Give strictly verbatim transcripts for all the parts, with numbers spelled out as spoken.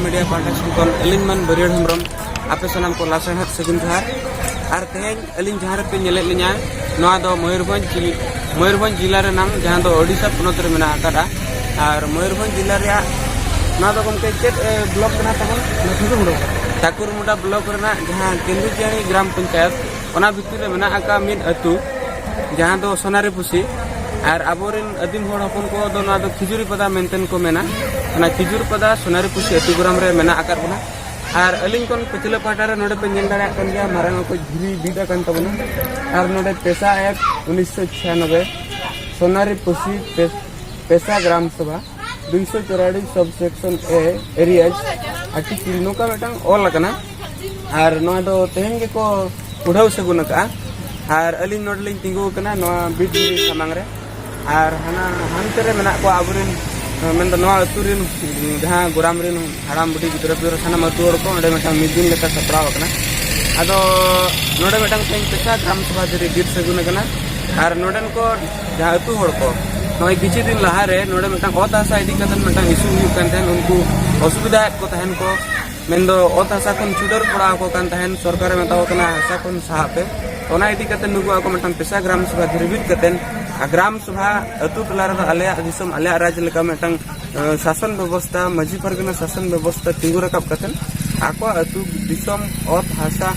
Media ᱯᱟᱦᱴᱟ ᱥᱮᱫ ᱠᱷᱚᱱ ᱟᱹᱞᱤᱧ ᱢᱟᱱ ᱵᱟᱹᱨᱭᱟᱹᱲ ᱦᱮᱢᱵᱨᱚᱢ ᱟᱯᱮ ᱥᱟᱱᱟᱢ ᱠᱚ ᱞᱟᱥᱟᱲᱦᱮᱫ ᱥᱟᱹᱜᱩᱱ ᱡᱚᱦᱟᱨ᱾ ᱟᱨ ᱛᱮᱦᱮᱧ ᱟᱹᱞᱤᱧ ᱡᱟᱦᱟᱸ ᱨᱮᱯᱮ ᱧᱮᱞᱮᱫ ᱞᱤᱧᱟ, ᱱᱚᱣᱟ ᱫᱚ ᱢᱚᱭᱩᱨᱵᱷᱚᱸᱡᱽ ᱡᱤᱞ-, ᱢᱚᱭᱩᱨᱵᱷᱚᱸᱡᱽ ᱡᱤᱞᱟ ᱨᱮᱱᱟᱝ, ᱡᱟᱦᱟᱸ ᱫᱚ ᱳᱰᱤᱥᱟ ᱯᱚᱱᱚᱛ ᱨᱮ ᱢᱮᱱᱟᱜ ᱟᱠᱟᱫᱼᱟ᱾ ᱟᱨ ᱢᱚᱭᱩᱨᱵᱷᱚᱸᱡᱽ ᱡᱤᱞᱟ ᱨᱮᱭᱟᱜ ᱱᱚᱣᱟ ᱫᱚ ᱜᱚᱢᱠᱮ ᱪᱮᱫ, ᱮ, ᱵᱞᱚᱠ ᱠᱟᱱᱟ ᱛᱟᱵᱚᱱ? ᱴᱷᱟᱹᱠᱩᱨᱢᱩᱰᱟ᱾ ᱴᱷᱟᱹᱠᱩᱨᱢᱩᱰᱟ ᱵᱞᱚᱠ ᱨᱮᱱᱟᱜ ᱡᱟᱦᱟᱸ ᱠᱮᱱᱫᱩᱡᱤᱭᱟᱹᱲᱤ ᱜᱨᱟᱢ ᱯᱚᱧᱪᱟᱭᱮᱛ, ᱚᱱᱟ ᱵᱷᱤᱛᱤᱨ ᱨᱮ ᱢᱮᱱᱟᱜ ᱟᱠᱟᱫ ᱢᱤᱫ ᱟᱹᱛᱩ, ᱡᱟᱦᱟᱸ ᱫᱚ ᱥᱳᱱᱟᱨᱤ ᱯᱩᱥᱤ᱾ ᱟᱨ ᱟᱵᱚᱨᱮᱱ ᱟᱹᱫᱤᱢ ᱦᱚᱲ ᱦᱚᱯᱚᱱ ᱠᱚ ᱫᱚ ᱱᱚᱣᱟ ᱫᱚ ᱠᱷᱤᱡᱩᱨᱤ ᱯᱟᱫᱟ ᱢᱮᱱᱛᱮ ᱠᱚ ᱢᱮᱱᱟ᱾ ᱚᱱᱟ ᱠᱷᱤᱡᱩᱨ ᱯᱟᱫᱟ ᱥᱳᱱᱟᱨᱤ ᱯᱩᱥᱤ ᱟᱹᱛᱩ ᱜᱨᱟᱢ ᱨᱮ ᱢᱮᱱᱟᱜ ᱟᱠᱟᱫ ᱵᱚᱱᱟ᱾ ᱟᱨ ᱟᱹᱞᱤᱧ ᱠᱷᱚᱱ ᱯᱟᱹᱪᱷᱞᱟᱹ ᱯᱟᱦᱴᱟ ᱨᱮ ᱱᱚᱰᱮ ᱯᱮ ᱧᱮᱞ ᱫᱟᱲᱮᱭᱟᱜ ᱠᱟᱱ ᱜᱮᱭᱟ, ᱢᱟᱨᱟᱝ ᱚᱠᱚᱡ ᱫᱷᱤᱨᱤ ᱵᱤᱫ ᱟᱠᱟᱱ ᱛᱟᱵᱚᱱᱟ᱾ ᱟᱨ ᱱᱚᱰᱮ ᱯᱮᱥᱟ ᱮᱠ ᱩᱱᱤᱥᱥᱚ ᱪᱷᱤᱭᱟᱱᱚᱵᱵᱳᱭ ᱥᱳᱱᱟᱨᱤ ᱯᱩᱥᱤ ᱯᱮ-, ᱯᱮᱥᱟ ᱜᱨᱟᱢ ᱥᱚᱵᱷᱟ ᱫᱩᱭᱥᱚ ᱪᱚᱣᱨᱟᱞᱤᱥ ᱥᱚᱵ ᱥᱮᱠᱥᱚᱱ ᱮ ᱮᱨᱤᱭᱟᱡᱽ ᱟᱨᱴᱤᱠᱤᱞ ᱱᱚᱝᱠᱟ ᱢᱤᱫᱴᱟᱝ ᱚᱞ ᱟᱠᱟᱱᱟ᱾ ᱟᱨ ᱱᱚᱣᱟ ᱫᱚ ᱛᱮᱦᱮᱧ ᱜᱮᱠᱚ ᱩᱰᱷᱟᱹᱣ ᱥᱟᱹᱜᱩᱱ ᱟᱠᱟᱫᱼᱟ᱾ ᱟᱨ ᱟᱹᱞᱤᱧ ᱱᱚᱰᱮ ᱞᱤᱧ ᱛᱤᱸᱜᱩ ᱟᱠᱟᱱᱟ ᱱᱚᱣᱟ ᱵᱤᱨ ᱫᱷᱤᱨᱤ ᱥᱟᱢᱟᱝ ᱨᱮ᱾ ᱟᱨ ᱦᱟᱱᱟ ᱦᱟᱱᱛᱮ ᱨᱮ ᱢᱮᱱᱟᱜ ᱠᱚᱣᱟ ᱟᱵᱚᱨᱮᱱ, ᱢᱮᱱᱫᱚ ᱱᱚᱣᱟ ᱟᱹᱛᱩ ᱨᱮᱱ ᱡᱟᱦᱟᱸ ᱜᱚᱨᱟᱢ ᱨᱮᱱ ᱦᱟᱲᱟᱢ ᱵᱩᱰᱷᱤ ᱜᱤᱫᱽᱨᱟᱹ ᱯᱤᱫᱽᱨᱟᱹ ᱥᱟᱱᱟᱢ ᱟᱹᱛᱩ ᱦᱚᱲ ᱠᱚ ᱚᱸᱰᱮ ᱢᱤᱫᱴᱟᱝ ᱢᱤᱫ ᱫᱤᱱ ᱞᱮᱠᱟ ᱥᱟᱯᱲᱟᱣ ᱟᱠᱟᱱᱟ᱾ ᱟᱫᱚ ᱱᱚᱰᱮ ᱢᱤᱫᱴᱟᱝ ᱛᱮᱦᱮᱧ ᱯᱮᱥᱟ ᱜᱨᱟᱢ ᱥᱚᱵᱷᱟ ᱫᱷᱤᱨᱤ ᱵᱤᱨ ᱥᱟᱹᱜᱩᱱ ᱟᱠᱟᱱᱟ᱾ ᱟᱨ ᱱᱚᱰᱮᱱ ᱠᱚ ᱡᱟᱦᱟᱸ ᱟᱹᱛᱩ ᱦᱚᱲ ᱠᱚ, ᱱᱚᱜᱼᱚᱭ ᱠᱤᱪᱷᱩ ᱫᱤᱱ ᱞᱟᱦᱟᱨᱮ ᱱᱚᱰᱮ ᱢᱤᱫᱴᱟᱝ ᱚᱛ ᱦᱟᱥᱟ ᱤᱫᱤ ᱠᱟᱛᱮ ᱢᱤᱫᱴᱟᱝ ᱤᱥᱩ ᱦᱩᱭᱩᱜ ᱠᱟᱱ ᱛᱟᱦᱮᱸᱱ, ᱩᱱᱠᱩ ᱚᱥᱩᱵᱤᱫᱷᱟᱭᱮᱫ ᱠᱚ ᱛᱟᱦᱮᱸᱱ ᱠᱚ, ᱢᱮᱱᱫᱚ ᱚᱛ ᱦᱟᱥᱟ ᱠᱷᱚᱱ ᱪᱷᱩᱰᱟᱹᱨ ᱯᱟᱲᱟᱣ ᱟᱠᱚ ᱠᱟᱱ ᱛᱟᱦᱮᱸᱱ, ᱥᱚᱨᱠᱟᱨᱮ ᱢᱮᱛᱟ ᱠᱚ ᱠᱟᱱᱟ ᱦᱟᱥᱟ ᱠᱷᱚᱱ ᱥᱟᱦᱟᱜ ᱯᱮ᱾ ᱚᱱᱟ ᱤᱫᱤ ᱠᱟᱛᱮ ᱱᱩᱠᱩ ᱟᱠᱚ ᱢᱤᱫᱴᱟᱝ ᱯᱮᱥᱟ ᱜᱨᱟᱢ ᱥᱚᱵᱷᱟ ᱫᱷᱤᱨᱤ ᱵᱤᱫ ᱠᱟᱛᱮ, ᱟᱨ ᱜᱨᱟᱢ ᱥᱚᱵᱷᱟ ᱟᱹᱛᱩ ᱴᱚᱞᱟ ᱨᱮᱫᱚ ᱟᱞᱮᱭᱟᱜ ᱫᱤᱥᱚᱢ, ᱟᱞᱮᱭᱟᱜ ᱨᱟᱡᱽ ᱞᱮᱠᱟ ᱢᱤᱫᱴᱟᱝ, ᱮ, ᱥᱟᱥᱚᱱ ᱵᱮᱵᱚᱥᱛᱷᱟ, ᱢᱟᱹᱡᱷᱤ ᱯᱟᱨᱜᱟᱱᱟ ᱥᱟᱥᱚᱱ ᱵᱮᱵᱚᱥᱛᱷᱟ ᱛᱤᱸᱜᱩ ᱨᱟᱠᱟᱵ ᱠᱟᱛᱮ ᱟᱠᱚᱣᱟᱜ ᱟᱹᱛᱩ ᱫᱤᱥᱚᱢ, ᱚᱛ ᱦᱟᱥᱟ,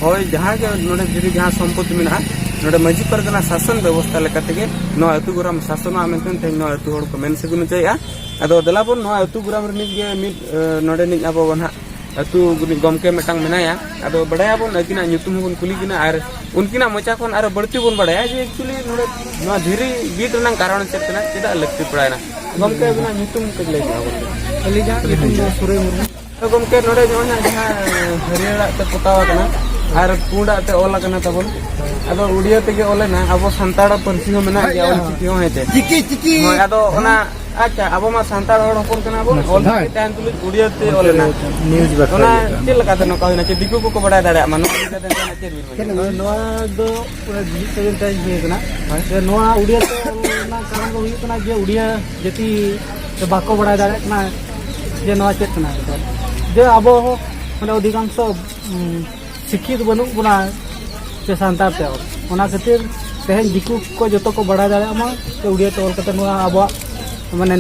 ᱦᱚᱭ, ᱡᱟᱦᱟᱸ ᱜᱮ ᱱᱚᱰᱮ ᱫᱷᱤᱨᱤ ᱡᱟᱦᱟᱸ ᱥᱚᱢᱯᱚᱛᱛᱤ ᱢᱮᱱᱟᱜᱼᱟ, ᱱᱚᱰᱮ ᱢᱟᱹᱡᱷᱤ ᱯᱟᱨᱜᱟᱱᱟ ᱥᱟᱥᱚᱱ ᱵᱮᱵᱚᱥᱛᱷᱟ ᱞᱮᱠᱟ ᱛᱮᱜᱮ ᱱᱚᱣᱟ ᱟᱹᱛᱩ ᱜᱨᱟᱢ ᱥᱟᱥᱚᱱᱚᱜᱼᱟ ᱢᱮᱱᱛᱮ ᱛᱮᱦᱮᱧ ᱱᱚᱣᱟ ᱟᱹᱛᱩ ᱦᱚᱲ ᱠᱚ ᱢᱮᱱ ᱥᱟᱹᱜᱩᱱ ᱦᱚᱪᱚᱭᱮᱫᱼᱟ᱾ ᱟᱫᱚ ᱫᱮᱞᱟ ᱵᱚᱱ ᱱᱚᱣᱟ ᱟᱹᱛᱩ ᱜᱨᱟᱢ ᱨᱤᱱᱤᱡ ᱜᱮ ᱢᱤᱫ, ᱮ, ᱱᱚᱰᱮᱱᱤᱡ ᱟᱵᱚ ᱱᱟᱦᱟᱜ ᱟᱹᱛᱩ ᱨᱤᱱᱤᱡ ᱜᱚᱢᱠᱮ ᱢᱤᱫᱴᱟᱝ ᱢᱮᱱᱟᱭᱟ, ᱟᱫᱚ ᱵᱟᱲᱟᱭᱟᱵᱚᱱ ᱟᱹᱠᱤᱱᱟᱜ ᱧᱩᱛᱩᱢ ᱦᱚᱸᱵᱚᱱ ᱠᱩᱞᱤ ᱠᱤᱱᱟ ᱟᱨ ᱩᱱᱠᱤᱱᱟᱜ ᱢᱚᱪᱟ ᱠᱷᱚᱱ ᱟᱨᱚ ᱵᱟᱹᱲᱛᱤ ᱵᱚᱱ ᱵᱟᱲᱟᱭᱟ ᱡᱮ actually ᱱᱚᱰᱮ ᱱᱚᱣᱟ ᱫᱷᱤᱨᱤ ᱵᱤᱫ ᱨᱮᱱᱟᱜ ᱠᱟᱨᱚᱱ ᱪᱮᱫ ᱠᱟᱱᱟ, ᱪᱮᱫᱟᱜ ᱞᱟᱹᱠᱛᱤ ᱯᱟᱲᱟᱣᱮᱱᱟ᱾ ᱜᱚᱢᱠᱮ, ᱟᱹᱵᱤᱱᱟᱜ ᱧᱩᱛᱩᱢ ᱠᱟᱹᱡ ᱞᱟᱹᱭ ᱧᱚᱜ ᱟᱵᱚᱱ ᱵᱤᱱ᱾ ᱟᱹᱞᱤᱧᱟᱜ ᱧᱩᱛᱩᱢ ᱫᱚ ᱥᱩᱨᱟᱹᱭ ᱢᱩᱨᱢᱩ᱾ ᱛᱚ ᱜᱚᱢᱠᱮ, ᱱᱚᱰᱮ ᱱᱚᱜᱼᱚᱭ ᱦᱟᱸᱜ ᱡᱟᱦᱟᱸ ᱦᱟᱹᱨᱭᱟᱹᱲᱟᱜ ᱛᱮ ᱯᱚᱛᱟᱣ ᱟᱠᱟᱱᱟ ᱟᱨ ᱯᱩᱸᱰᱟᱜ ᱛᱮ ᱚᱞ ᱟᱠᱟᱱᱟ ᱛᱟᱵᱚᱱ, ᱟᱫᱚ ᱩᱲᱤᱭᱟ ᱛᱮᱜᱮ ᱚᱞ ᱮᱱᱟ, ᱟᱵᱚ ᱥᱟᱱᱛᱟᱲ ᱯᱟᱹᱨᱥᱤ ᱦᱚᱸ ᱢᱮᱱᱟᱜ ᱜᱮᱭᱟ, ᱚᱞ ᱪᱤᱠᱤ ᱦᱚᱸ, ᱦᱮᱸ ᱪᱮ? ᱪᱤᱠᱤ, ᱪᱤᱠᱤ᱾ ᱦᱳᱭ, ᱟᱫᱚ ᱚᱱᱟ, ᱟᱪᱪᱷᱟ, ᱟᱵᱚ ᱢᱟ ᱥᱟᱱᱛᱟᱲ ᱦᱚᱲ ᱦᱚᱯᱚᱱ ᱠᱟᱱᱟ ᱵᱚᱱ, ᱚᱞ ᱪᱤᱠᱤ ᱛᱟᱦᱮᱱ ᱛᱩᱞᱩᱡ ᱩᱲᱤᱭᱟ ᱛᱮ ᱚᱞ ᱮᱱᱟ᱾ ᱱᱤᱭᱩᱡᱽ ᱵᱟᱠᱷᱨᱟ ᱚᱱᱟ ᱜᱮ ᱠᱟᱱᱟ᱾ ᱪᱮᱫ ᱞᱮᱠᱟᱛᱮ ᱱᱚᱝᱠᱟ ᱦᱩᱭᱱᱟ, ᱪᱮ ᱫᱤᱠᱩ ᱠᱚᱠᱚ ᱵᱟᱲᱟᱭ ᱫᱟᱲᱮᱭᱟᱜ ᱢᱟ, ᱱᱚᱣᱟ ᱤᱫᱤ ᱠᱟᱛᱮ ᱡᱟᱦᱟᱱᱟᱜ ᱪᱮᱫ ᱵᱤᱱ ᱢᱮᱱᱟ? ᱱᱚᱣᱟ ᱫᱚ ᱯᱩᱨᱟᱹ ᱡᱤᱣᱤᱫ ᱛᱮᱜᱮ ᱢᱤᱫᱴᱮᱱ ᱤᱭᱟᱹ ᱠᱟᱱᱟ᱾ ᱦᱳᱭ᱾ ᱡᱮ ᱱᱚᱣᱟ ᱩᱲᱤᱭᱟ ᱛᱮ ᱚᱞ ᱨᱮᱱᱟᱜ ᱠᱟᱨᱚᱱ ᱫᱚ ᱦᱩᱭᱩᱜ ᱠᱟᱱᱟ ᱡᱮ ᱩᱲᱤᱭᱟ ᱡᱟᱹᱛᱤ ᱵᱟᱠᱚ ᱵᱟᱲᱟᱭ ᱫᱟᱲᱮᱭᱟᱜ ᱠᱟᱱᱟ᱾ ᱡᱮ ᱱᱚᱣᱟ ᱪᱮᱫ ᱠᱟᱱᱟ ᱮᱱᱛᱮᱫ? ᱡᱮ ᱟᱵᱚ ᱦᱚᱸ ᱢᱟᱱᱮ ᱚᱫᱷᱤᱠᱟᱝᱥᱚ, ᱩᱢ, ᱥᱤᱠᱠᱷᱤᱛ ᱵᱟᱹᱱᱩᱜ ᱵᱚᱱᱟ ᱥᱮ ᱥᱟᱱᱛᱟᱲ ᱛᱮ ᱚᱞ᱾ ᱚᱱᱟ ᱠᱷᱟᱹᱛᱤᱨ ᱛᱮᱦᱮᱧ ᱫᱤᱠᱩ ᱠᱚ ᱡᱚᱛᱚ ᱠᱚ ᱵᱟᱲᱟᱭ ᱫᱟᱲᱮᱭᱟᱜ ᱢᱟ ᱡᱮ ᱩᱲᱤᱭᱟ ᱛᱮ ᱚᱞ ᱠᱟᱛᱮ ᱱᱚᱣᱟ ᱟᱵᱚᱣᱟᱜ ᱢᱟᱱᱮ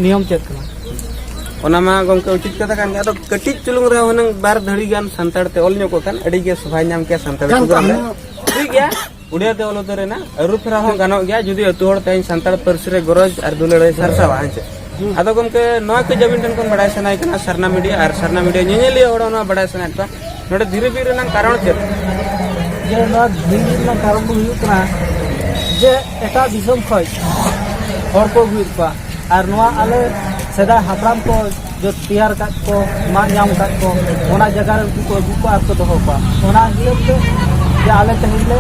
ᱱᱤᱭᱚᱢ ᱪᱮᱫ ᱠᱟᱱᱟ᱾ ᱚᱱᱟ ᱢᱟ ᱜᱚᱢᱠᱮ ᱩᱪᱤᱛ ᱠᱟᱛᱷᱟ ᱠᱟᱱ ᱜᱮ᱾ ᱟᱫᱚ ᱠᱟᱹᱴᱤᱡ ᱪᱩᱞᱩᱝ ᱨᱮᱦᱚᱸ ᱦᱩᱱᱟᱹᱝ ᱵᱟᱨ ᱫᱷᱟᱹᱲᱤ ᱜᱟᱱ ᱥᱟᱱᱛᱟᱲ ᱛᱮ ᱚᱞ ᱧᱚᱜ ᱠᱚᱜ ᱠᱷᱟᱱ ᱟᱹᱰᱤ ᱜᱮ ᱥᱚᱵᱷᱟᱭ ᱧᱟᱢ ᱠᱮᱭᱟ ᱥᱟᱱᱛᱟᱲ ᱠᱟᱱ program ᱨᱮ᱾ ᱛᱟᱦᱮᱱᱟ᱾ ᱴᱷᱤᱠ ᱜᱮᱭᱟ, ᱩᱲᱤᱭᱟ ᱛᱮ ᱚᱞ ᱩᱛᱟᱹᱨ ᱨᱮᱱᱟᱜ ᱟᱹᱨᱩ ᱯᱷᱮᱨᱟᱣ ᱦᱚᱸ ᱜᱟᱱᱚᱜ ᱜᱮᱭᱟ, ᱡᱩᱫᱤ ᱟᱹᱛᱩ ᱦᱚᱲ ᱛᱮᱦᱮᱧ ᱥᱟᱱᱛᱟᱲ ᱯᱟᱹᱨᱥᱤ ᱨᱮ ᱜᱚᱨᱚᱡᱽ ᱟᱨ ᱫᱩᱞᱟᱹᱲ ᱮ ᱥᱟᱨᱥᱟᱣᱟ, ᱦᱮᱸ ᱥᱮ? ᱦᱩᱸ᱾ ᱟᱫᱚ ᱜᱚᱢᱠᱮ, ᱱᱚᱣᱟ ᱠᱟᱹᱡ ᱟᱹᱵᱤᱱ ᱴᱷᱮᱱ ᱠᱷᱚᱱ ᱵᱟᱲᱟᱭ ᱥᱟᱱᱟᱭᱮ ᱠᱟᱱᱟ, ᱥᱟᱨᱱᱟ ᱢᱤᱰᱤᱭᱟ ᱟᱨ ᱥᱟᱨᱱᱟ ᱢᱤᱰᱤᱭᱟ ᱧᱮᱧᱮᱞᱤᱭᱟᱹ ᱦᱚᱲ ᱦᱚᱸ ᱱᱚᱣᱟ ᱵᱟᱲᱟᱭ ᱥᱟᱱᱟᱭᱮᱫ ᱠᱚᱣᱟ, ᱱᱚᱰᱮ ᱫᱷᱤᱨᱤ ᱵᱤᱨ ᱨᱮᱱᱟᱜ ᱠᱟᱨᱚᱱ ᱪᱮᱫ? ᱡᱮ ᱱᱚᱣᱟ ᱫᱷᱤᱨᱤ ᱵᱤᱨ ᱨᱮᱱᱟᱜ ᱠᱟᱨᱚᱱ ᱫᱚ ᱦᱩᱭᱩᱜ ᱠᱟᱱᱟ ᱡᱮ ᱮᱴᱟᱜ ᱫᱤᱥᱚᱢ ᱠᱷᱚᱱ ᱦᱚᱲ ᱠᱚ ᱟᱹᱜᱩᱭᱮᱫ ᱠᱚᱣᱟ, ᱟᱨ ᱱᱚᱣᱟ ᱟᱞᱮ ᱥᱮᱫᱟᱭ ᱦᱟᱯᱲᱟᱢ ᱠᱚ ᱡᱚ ᱛᱮᱭᱟᱨ ᱟᱠᱟᱫ ᱠᱚ, ᱢᱟᱜ ᱧᱟᱢ ᱟᱠᱟᱫ ᱠᱚ, ᱚᱱᱟ ᱡᱟᱭᱜᱟ ᱨᱮ ᱩᱱᱠᱩ ᱠᱚ ᱟᱹᱜᱩ ᱠᱚᱣᱟ ᱟᱨ ᱠᱚ ᱫᱚᱦᱚ ᱠᱚᱣᱟ᱾ ᱚᱱᱟ ᱦᱤᱥᱟᱹᱵ ᱛᱮ ᱡᱮ ᱟᱞᱮ ᱛᱮᱦᱮᱧ ᱞᱮ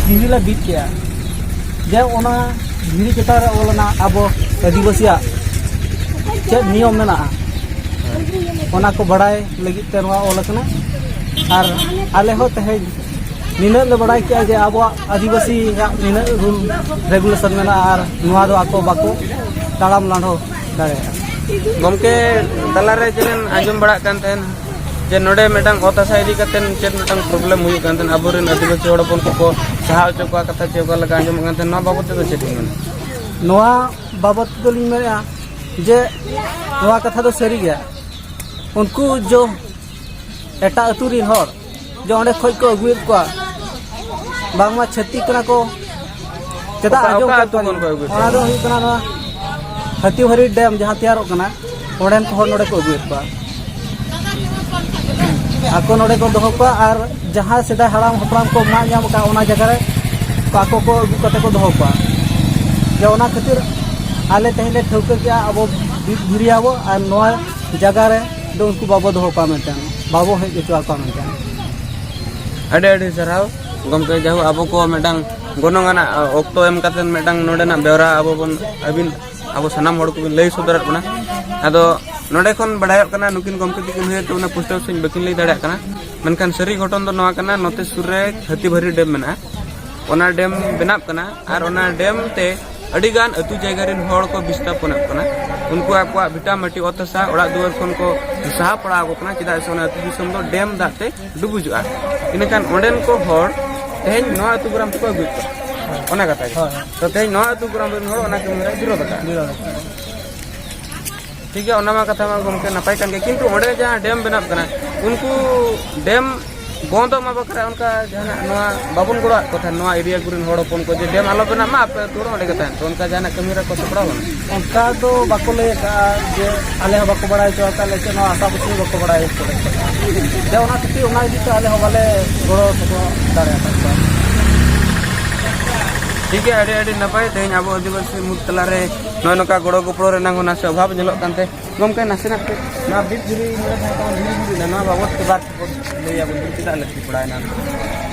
ᱫᱷᱤᱨᱤ ᱞᱮ ᱵᱤᱫ ᱠᱮᱜᱼᱟ, ᱡᱮ ᱚᱱᱟ ᱫᱷᱤᱨᱤ ᱪᱮᱛᱟᱱ ᱨᱮ ᱚᱞ ᱮᱱᱟ ᱟᱵᱚ ᱟᱹᱫᱤᱵᱟᱹᱥᱤᱭᱟᱜ ᱪᱮᱫ ᱱᱤᱭᱚᱢ ᱢᱮᱱᱟᱜᱼᱟ, ᱚᱱᱟ ᱠᱚ ᱵᱟᱲᱟᱭ ᱞᱟᱹᱜᱤᱫ ᱛᱮ ᱱᱚᱣᱟ ᱚᱞ ᱟᱠᱟᱱᱟ᱾ ᱟᱨ ᱟᱞᱮ ᱦᱚᱸ ᱛᱮᱦᱮᱧ ᱱᱤᱱᱟᱹᱜ ᱞᱮ ᱵᱟᱲᱟᱭ ᱠᱮᱜᱼᱟ ᱡᱮ ᱟᱵᱚᱣᱟᱜ ᱟᱹᱫᱤᱵᱟᱹᱥᱤᱭᱟᱜ ᱱᱤᱱᱟᱹᱜ rule regulation ᱢᱮᱱᱟᱜᱼᱟ ᱟᱨ ᱱᱚᱣᱟ ᱫᱚ ᱟᱠᱚ ᱵᱟᱠᱚ ᱛᱟᱲᱟᱢ ᱞᱟᱸᱰᱷᱚ ᱫᱟᱲᱮᱭᱟᱜᱼᱟ᱾ ᱜᱚᱢᱠᱮ, ᱛᱟᱞᱟᱨᱮ ᱡᱮ ᱟᱸᱡᱚᱢ ᱵᱟᱲᱟᱜ ᱠᱟᱱ ᱛᱟᱦᱮᱱ ᱡᱮ ᱱᱚᱰᱮ ᱢᱤᱫᱴᱟᱝ ᱚᱛ ᱦᱟᱥᱟ ᱤᱫᱤ ᱠᱟᱛᱮ ᱪᱮᱫ ᱢᱤᱫᱴᱟᱝ problem ᱦᱩᱭᱩᱜ ᱠᱟᱱ ᱛᱟᱦᱮᱱ, ᱟᱵᱚᱨᱮᱱ ᱟᱹᱫᱤᱵᱟᱹᱥᱤ ᱦᱚᱲ ᱦᱚᱯᱚᱱ ᱠᱚᱠᱚ ᱥᱟᱦᱟ ᱦᱚᱪᱚ ᱠᱚᱣᱟ, ᱠᱟᱛᱷᱟ ᱪᱮᱫ ᱚᱠᱟ ᱞᱮᱠᱟ ᱟᱸᱡᱚᱢᱚᱜ ᱠᱟᱱ ᱛᱟᱦᱮᱱ, ᱱᱚᱣᱟ ᱵᱟᱵᱚᱫ ᱛᱮᱫᱚ ᱞᱤᱧ ᱢᱮᱱᱟ, ᱱᱚᱣᱟ ᱵᱟᱵᱚᱫ ᱛᱮᱫᱚ ᱞᱤᱧ ᱢᱮᱱᱮᱫᱼᱟ ᱡᱮ ᱱᱚᱣᱟ ᱠᱟᱛᱷᱟ ᱫᱚ ᱥᱟᱹᱨᱤ ᱜᱮᱭᱟ᱾ ᱩᱱᱠᱩ ᱡᱚ ᱮᱴᱟᱜ ᱟᱹᱛᱩ ᱨᱤᱱ ᱦᱚᱲ ᱡᱮ ᱚᱸᱰᱮ ᱠᱷᱚᱡ ᱠᱚ ᱟᱹᱜᱩᱭᱮᱫ ᱠᱚᱣᱟ, ᱵᱟᱝᱢᱟ ᱪᱷᱟᱹᱛᱤᱠ ᱠᱟᱱᱟ ᱠᱚ, ᱪᱮᱫᱟᱜ ᱚᱠᱟ, ᱟᱸᱡᱚᱢ ᱚᱠᱟ ᱠᱮᱫ ᱟᱹᱛᱩ ᱠᱚᱣᱟ ᱠᱷᱚᱱ ᱠᱚ ᱟᱹᱜᱩᱭᱮᱫ ᱚᱱᱟ ᱠᱚᱣᱟ? ᱫᱚ ᱦᱩᱭᱩᱜ ᱠᱟᱱᱟ ᱱᱚᱣᱟ ᱦᱟᱹᱛᱤᱵᱷᱟᱹᱨᱤ dam ᱡᱟᱦᱟᱸ ᱛᱮᱭᱟᱨᱚᱜ ᱠᱟᱱᱟ, ᱚᱸᱰᱮᱱ ᱠᱚ ᱦᱚᱲ ᱱᱚᱰᱮ ᱠᱚ ᱟᱹᱜᱩᱭᱮᱫ ᱠᱚᱣᱟ᱾ ᱟᱠᱚ ᱱᱚᱰᱮ ᱠᱚ ᱫᱚᱦᱚ ᱠᱚᱣᱟ ᱟᱨ ᱡᱟᱦᱟᱸ ᱥᱮᱫᱟᱭ ᱦᱟᱲᱟᱢ ᱦᱟᱯᱲᱟᱢ ᱠᱚ ᱢᱟᱜ ᱧᱟᱢ ᱟᱠᱟᱫ, ᱚᱱᱟ ᱡᱟᱭᱜᱟ ᱨᱮ ᱟᱠᱚ ᱠᱚ ᱟᱹᱜᱩ ᱠᱟᱛᱮ ᱠᱚ ᱫᱚᱦᱚ ᱠᱚᱣᱟ᱾ ᱡᱮ ᱚᱱᱟ ᱠᱷᱟᱹᱛᱤᱨ ᱟᱞᱮ ᱛᱮᱦᱮᱧ ᱞᱮ ᱴᱷᱟᱹᱣᱠᱟᱹ ᱠᱮᱜᱼᱟ, ᱟᱵᱚ ᱵᱤᱨ ᱫᱷᱤᱨᱤᱭᱟᱵᱚ ᱟᱨ ᱱᱚᱣᱟ ᱡᱟᱭᱜᱟ ᱨᱮ ᱫᱚ ᱩᱱᱠᱩ ᱵᱟᱵᱚ ᱫᱚᱦᱚ ᱠᱚᱣᱟ ᱢᱮᱱᱛᱮ, ᱵᱟᱵᱚ ᱦᱮᱡ ᱦᱚᱪᱚ ᱟᱠᱚᱣᱟ ᱢᱮᱱᱛᱮ᱾ ᱟᱹᱰᱤ ᱟᱹᱰᱤ ᱥᱟᱨᱦᱟᱣ ᱜᱚᱢᱠᱮ, ᱡᱟᱭᱦᱳᱠ ᱟᱵᱚ ᱠᱚ ᱢᱤᱫᱴᱟᱝ ᱜᱚᱱᱚᱝ ᱟᱱᱟᱜ ᱚᱠᱛᱚ ᱮᱢ ᱠᱟᱛᱮ ᱢᱤᱫᱴᱟᱝ ᱱᱚᱰᱮᱱᱟᱜ ᱵᱮᱣᱨᱟ ᱟᱵᱚ ᱵᱚᱱ, ᱟᱹᱵᱤᱱ, ᱟᱵᱚ ᱥᱟᱱᱟᱢ ᱦᱚᱲ ᱠᱚᱵᱤᱱ ᱞᱟᱹᱭ ᱥᱚᱫᱚᱨᱟᱫ ᱵᱚᱱᱟ᱾ ᱟᱫᱚ ᱱᱚᱰᱮ ᱠᱷᱚᱱ ᱵᱟᱲᱟᱭᱚᱜ ᱠᱟᱱᱟ, ᱱᱩᱠᱤᱱ ᱜᱚᱢᱠᱮ ᱛᱟᱹᱠᱤᱱ ᱦᱩᱭᱛᱮ ᱚᱱᱟ ᱯᱩᱥᱴᱟᱹᱣ ᱥᱟᱺᱦᱤᱡ ᱵᱟᱹᱠᱤᱱ ᱞᱟᱹᱭ ᱫᱟᱲᱮᱭᱟᱜ ᱠᱟᱱᱟ, ᱢᱮᱱᱠᱷᱟᱱ ᱥᱟᱹᱨᱤ ᱜᱷᱚᱴᱚᱱ ᱫᱚ ᱱᱚᱣᱟ ᱠᱟᱱᱟ, ᱱᱚᱛᱮ ᱥᱩᱨ ᱨᱮ ᱦᱟᱹᱛᱤᱵᱷᱟᱹᱨᱤ dam ᱢᱮᱱᱟᱜᱼᱟ, ᱚᱱᱟ dam ᱵᱮᱱᱟᱜ ᱠᱟᱱᱟ ᱟᱨ ᱚᱱᱟ dam ᱛᱮ ᱟᱹᱰᱤᱜᱟᱱ ᱟᱹᱛᱩ ᱡᱟᱭᱜᱟ ᱨᱮᱱ ᱦᱚᱲ ᱠᱚ ᱵᱤᱥᱛᱟᱯᱚᱱᱚᱜ ᱠᱟᱱᱟ᱾ ᱩᱱᱠᱩ ᱟᱠᱚᱣᱟᱜ ᱵᱷᱤᱴᱟ ᱢᱟᱹᱴᱤ ᱚᱛ ᱦᱟᱥᱟ ᱚᱲᱟᱜ ᱫᱩᱣᱟᱹᱨ ᱠᱷᱚᱱ ᱠᱚ ᱥᱟᱦᱟ ᱯᱟᱲᱟᱣ ᱟᱠᱚ ᱠᱟᱱᱟ, ᱪᱮᱫᱟᱜ ᱥᱮ ᱚᱱᱟ ᱟᱹᱛᱩ ᱫᱤᱥᱚᱢ ᱫᱚ ᱰᱮᱢ ᱫᱟᱜ ᱛᱮ ᱰᱩᱵᱩᱡᱚᱜᱼᱟ᱾ ᱤᱱᱟᱹᱠᱷᱟᱱ ᱚᱸᱰᱮᱱ ᱠᱚ ᱦᱚᱲ ᱛᱮᱦᱮᱧ ᱱᱚᱣᱟ ᱟᱹᱛᱩ ᱜᱨᱟᱢ ᱛᱮᱠᱚ ᱟᱹᱜᱩᱭᱮᱫ ᱠᱚᱣᱟ᱾ ᱚᱱᱟ ᱠᱟᱛᱷᱟ ᱜᱮ᱾ ᱦᱳᱭ, ᱦᱳᱭ᱾ ᱛᱚ ᱛᱮᱦᱮᱧ ᱱᱚᱣᱟ ᱟᱹᱛᱩ ᱜᱨᱟᱢ ᱨᱮᱱ ᱦᱚᱲ ᱚᱱᱟ ᱠᱟᱹᱢᱤ ᱦᱚᱨᱟᱭ ᱵᱤᱨᱳᱫ ᱟᱠᱟᱫᱼᱟ᱾ ᱵᱤᱨᱳᱫ ᱟᱠᱟᱫᱼᱟ᱾ ᱴᱷᱤᱠ ᱜᱮᱭᱟ, ᱚᱱᱟ ᱢᱟ ᱠᱟᱛᱷᱟ ᱢᱟ ᱜᱚᱢᱠᱮ ᱱᱟᱯᱟᱭ ᱠᱟᱱ ᱜᱮ, ᱠᱤᱱᱛᱩ ᱚᱸᱰᱮ ᱡᱟᱦᱟᱸ ᱰᱮᱢ ᱵᱮᱱᱟᱜ ᱠᱟᱱᱟ, ᱩᱱᱠᱩ ᱰᱮᱢ ᱵᱚᱱᱫᱚᱜ ᱢᱟ ᱵᱟᱠᱷᱨᱟ ᱚᱱᱠᱟ ᱡᱟᱦᱟᱱᱟᱜ ᱱᱚᱣᱟ ᱵᱟᱵᱚᱱ ᱜᱚᱲᱚᱣᱟᱜ ᱠᱚ ᱛᱟᱦᱮᱸᱱ, ᱱᱚᱣᱟ ᱮᱨᱤᱭᱟ ᱠᱚᱨᱮᱱ ᱦᱚᱲ ᱦᱚᱯᱚᱱ ᱠᱚ, ᱡᱮ ᱰᱮᱢ ᱟᱞᱚ ᱵᱮᱱᱟᱜ ᱢᱟ, ᱟᱯᱮ ᱟᱹᱛᱩ ᱦᱚᱲ ᱚᱸᱰᱮ ᱜᱮ ᱛᱟᱦᱮᱱ ᱯᱮ, ᱚᱱᱠᱟ ᱡᱟᱦᱟᱱᱟᱜ ᱠᱟᱹᱢᱤ ᱦᱚᱨᱟ ᱠᱚ ᱥᱟᱯᱲᱟᱣ ᱵᱟᱝ? ᱚᱱᱠᱟ ᱫᱚ ᱵᱟᱠᱚ ᱞᱟᱹᱭ ᱟᱠᱟᱫᱼᱟ, ᱡᱮ ᱟᱞᱮ ᱦᱚᱸ ᱵᱟᱠᱚ ᱵᱟᱲᱟᱭ ᱦᱚᱪᱚ ᱟᱠᱟᱫ ᱞᱮ, ᱪᱮᱫ ᱱᱚᱣᱟ ᱟᱥᱟ ᱯᱩᱥᱤ ᱵᱟᱠᱚ ᱵᱟᱲᱟᱭ ᱦᱚᱪᱚ ᱞᱮᱫ ᱠᱚᱣᱟ᱾ ᱡᱮ ᱚᱱᱟ ᱠᱷᱟᱹᱛᱤᱨ ᱚᱱᱟ ᱤᱫᱤ ᱛᱮ ᱟᱞᱮ ᱦᱚᱸ ᱵᱟᱞᱮ ᱜᱚᱲᱚ ᱥᱚᱯᱚᱦᱚᱫ ᱫᱟᱲᱮ ᱟᱠᱟᱫ ᱠᱚᱣᱟ᱾ ᱴᱷᱤᱠ ᱜᱮᱭᱟ, ᱟᱹᱰᱤ ᱟᱹᱰᱤ ᱱᱟᱯᱟᱭ᱾ ᱛᱮᱦᱮᱧ ᱟᱵᱚ ᱟᱹᱫᱤᱵᱟᱹᱥᱤ ᱢᱩᱫᱽ ᱛᱟᱞᱟᱨᱮ ᱱᱚᱜᱼᱚᱭ ᱱᱚᱝᱠᱟ ᱜᱚᱲᱚ ᱜᱚᱯᱚᱲᱚ ᱨᱮᱱᱟᱜ ᱦᱚᱸ ᱱᱟᱥᱮ ᱚᱵᱷᱟᱵᱽ ᱧᱮᱞᱚᱜ ᱠᱟᱱᱛᱮ, ᱜᱚᱢᱠᱮ, ᱱᱟᱥᱮᱱᱟᱜ ᱠᱟᱹᱡ ᱱᱚᱣᱟ ᱵᱤᱨ ᱫᱷᱤᱨᱤ ᱧᱮᱞ ᱞᱮᱠᱷᱟᱱ ᱛᱟᱵᱚᱱ ᱫᱷᱤᱨᱤ ᱫᱷᱤᱨᱤ ᱱᱚᱣᱟ ᱵᱟᱵᱚᱫ ᱛᱮ ᱵᱟᱨ ᱯᱮ ᱞᱟᱹᱭ ᱟᱵᱚᱱ ᱪᱮᱫᱟᱜ ᱞᱟᱹᱠᱛᱤ ᱯᱟᱲᱟᱣᱮᱱᱟ?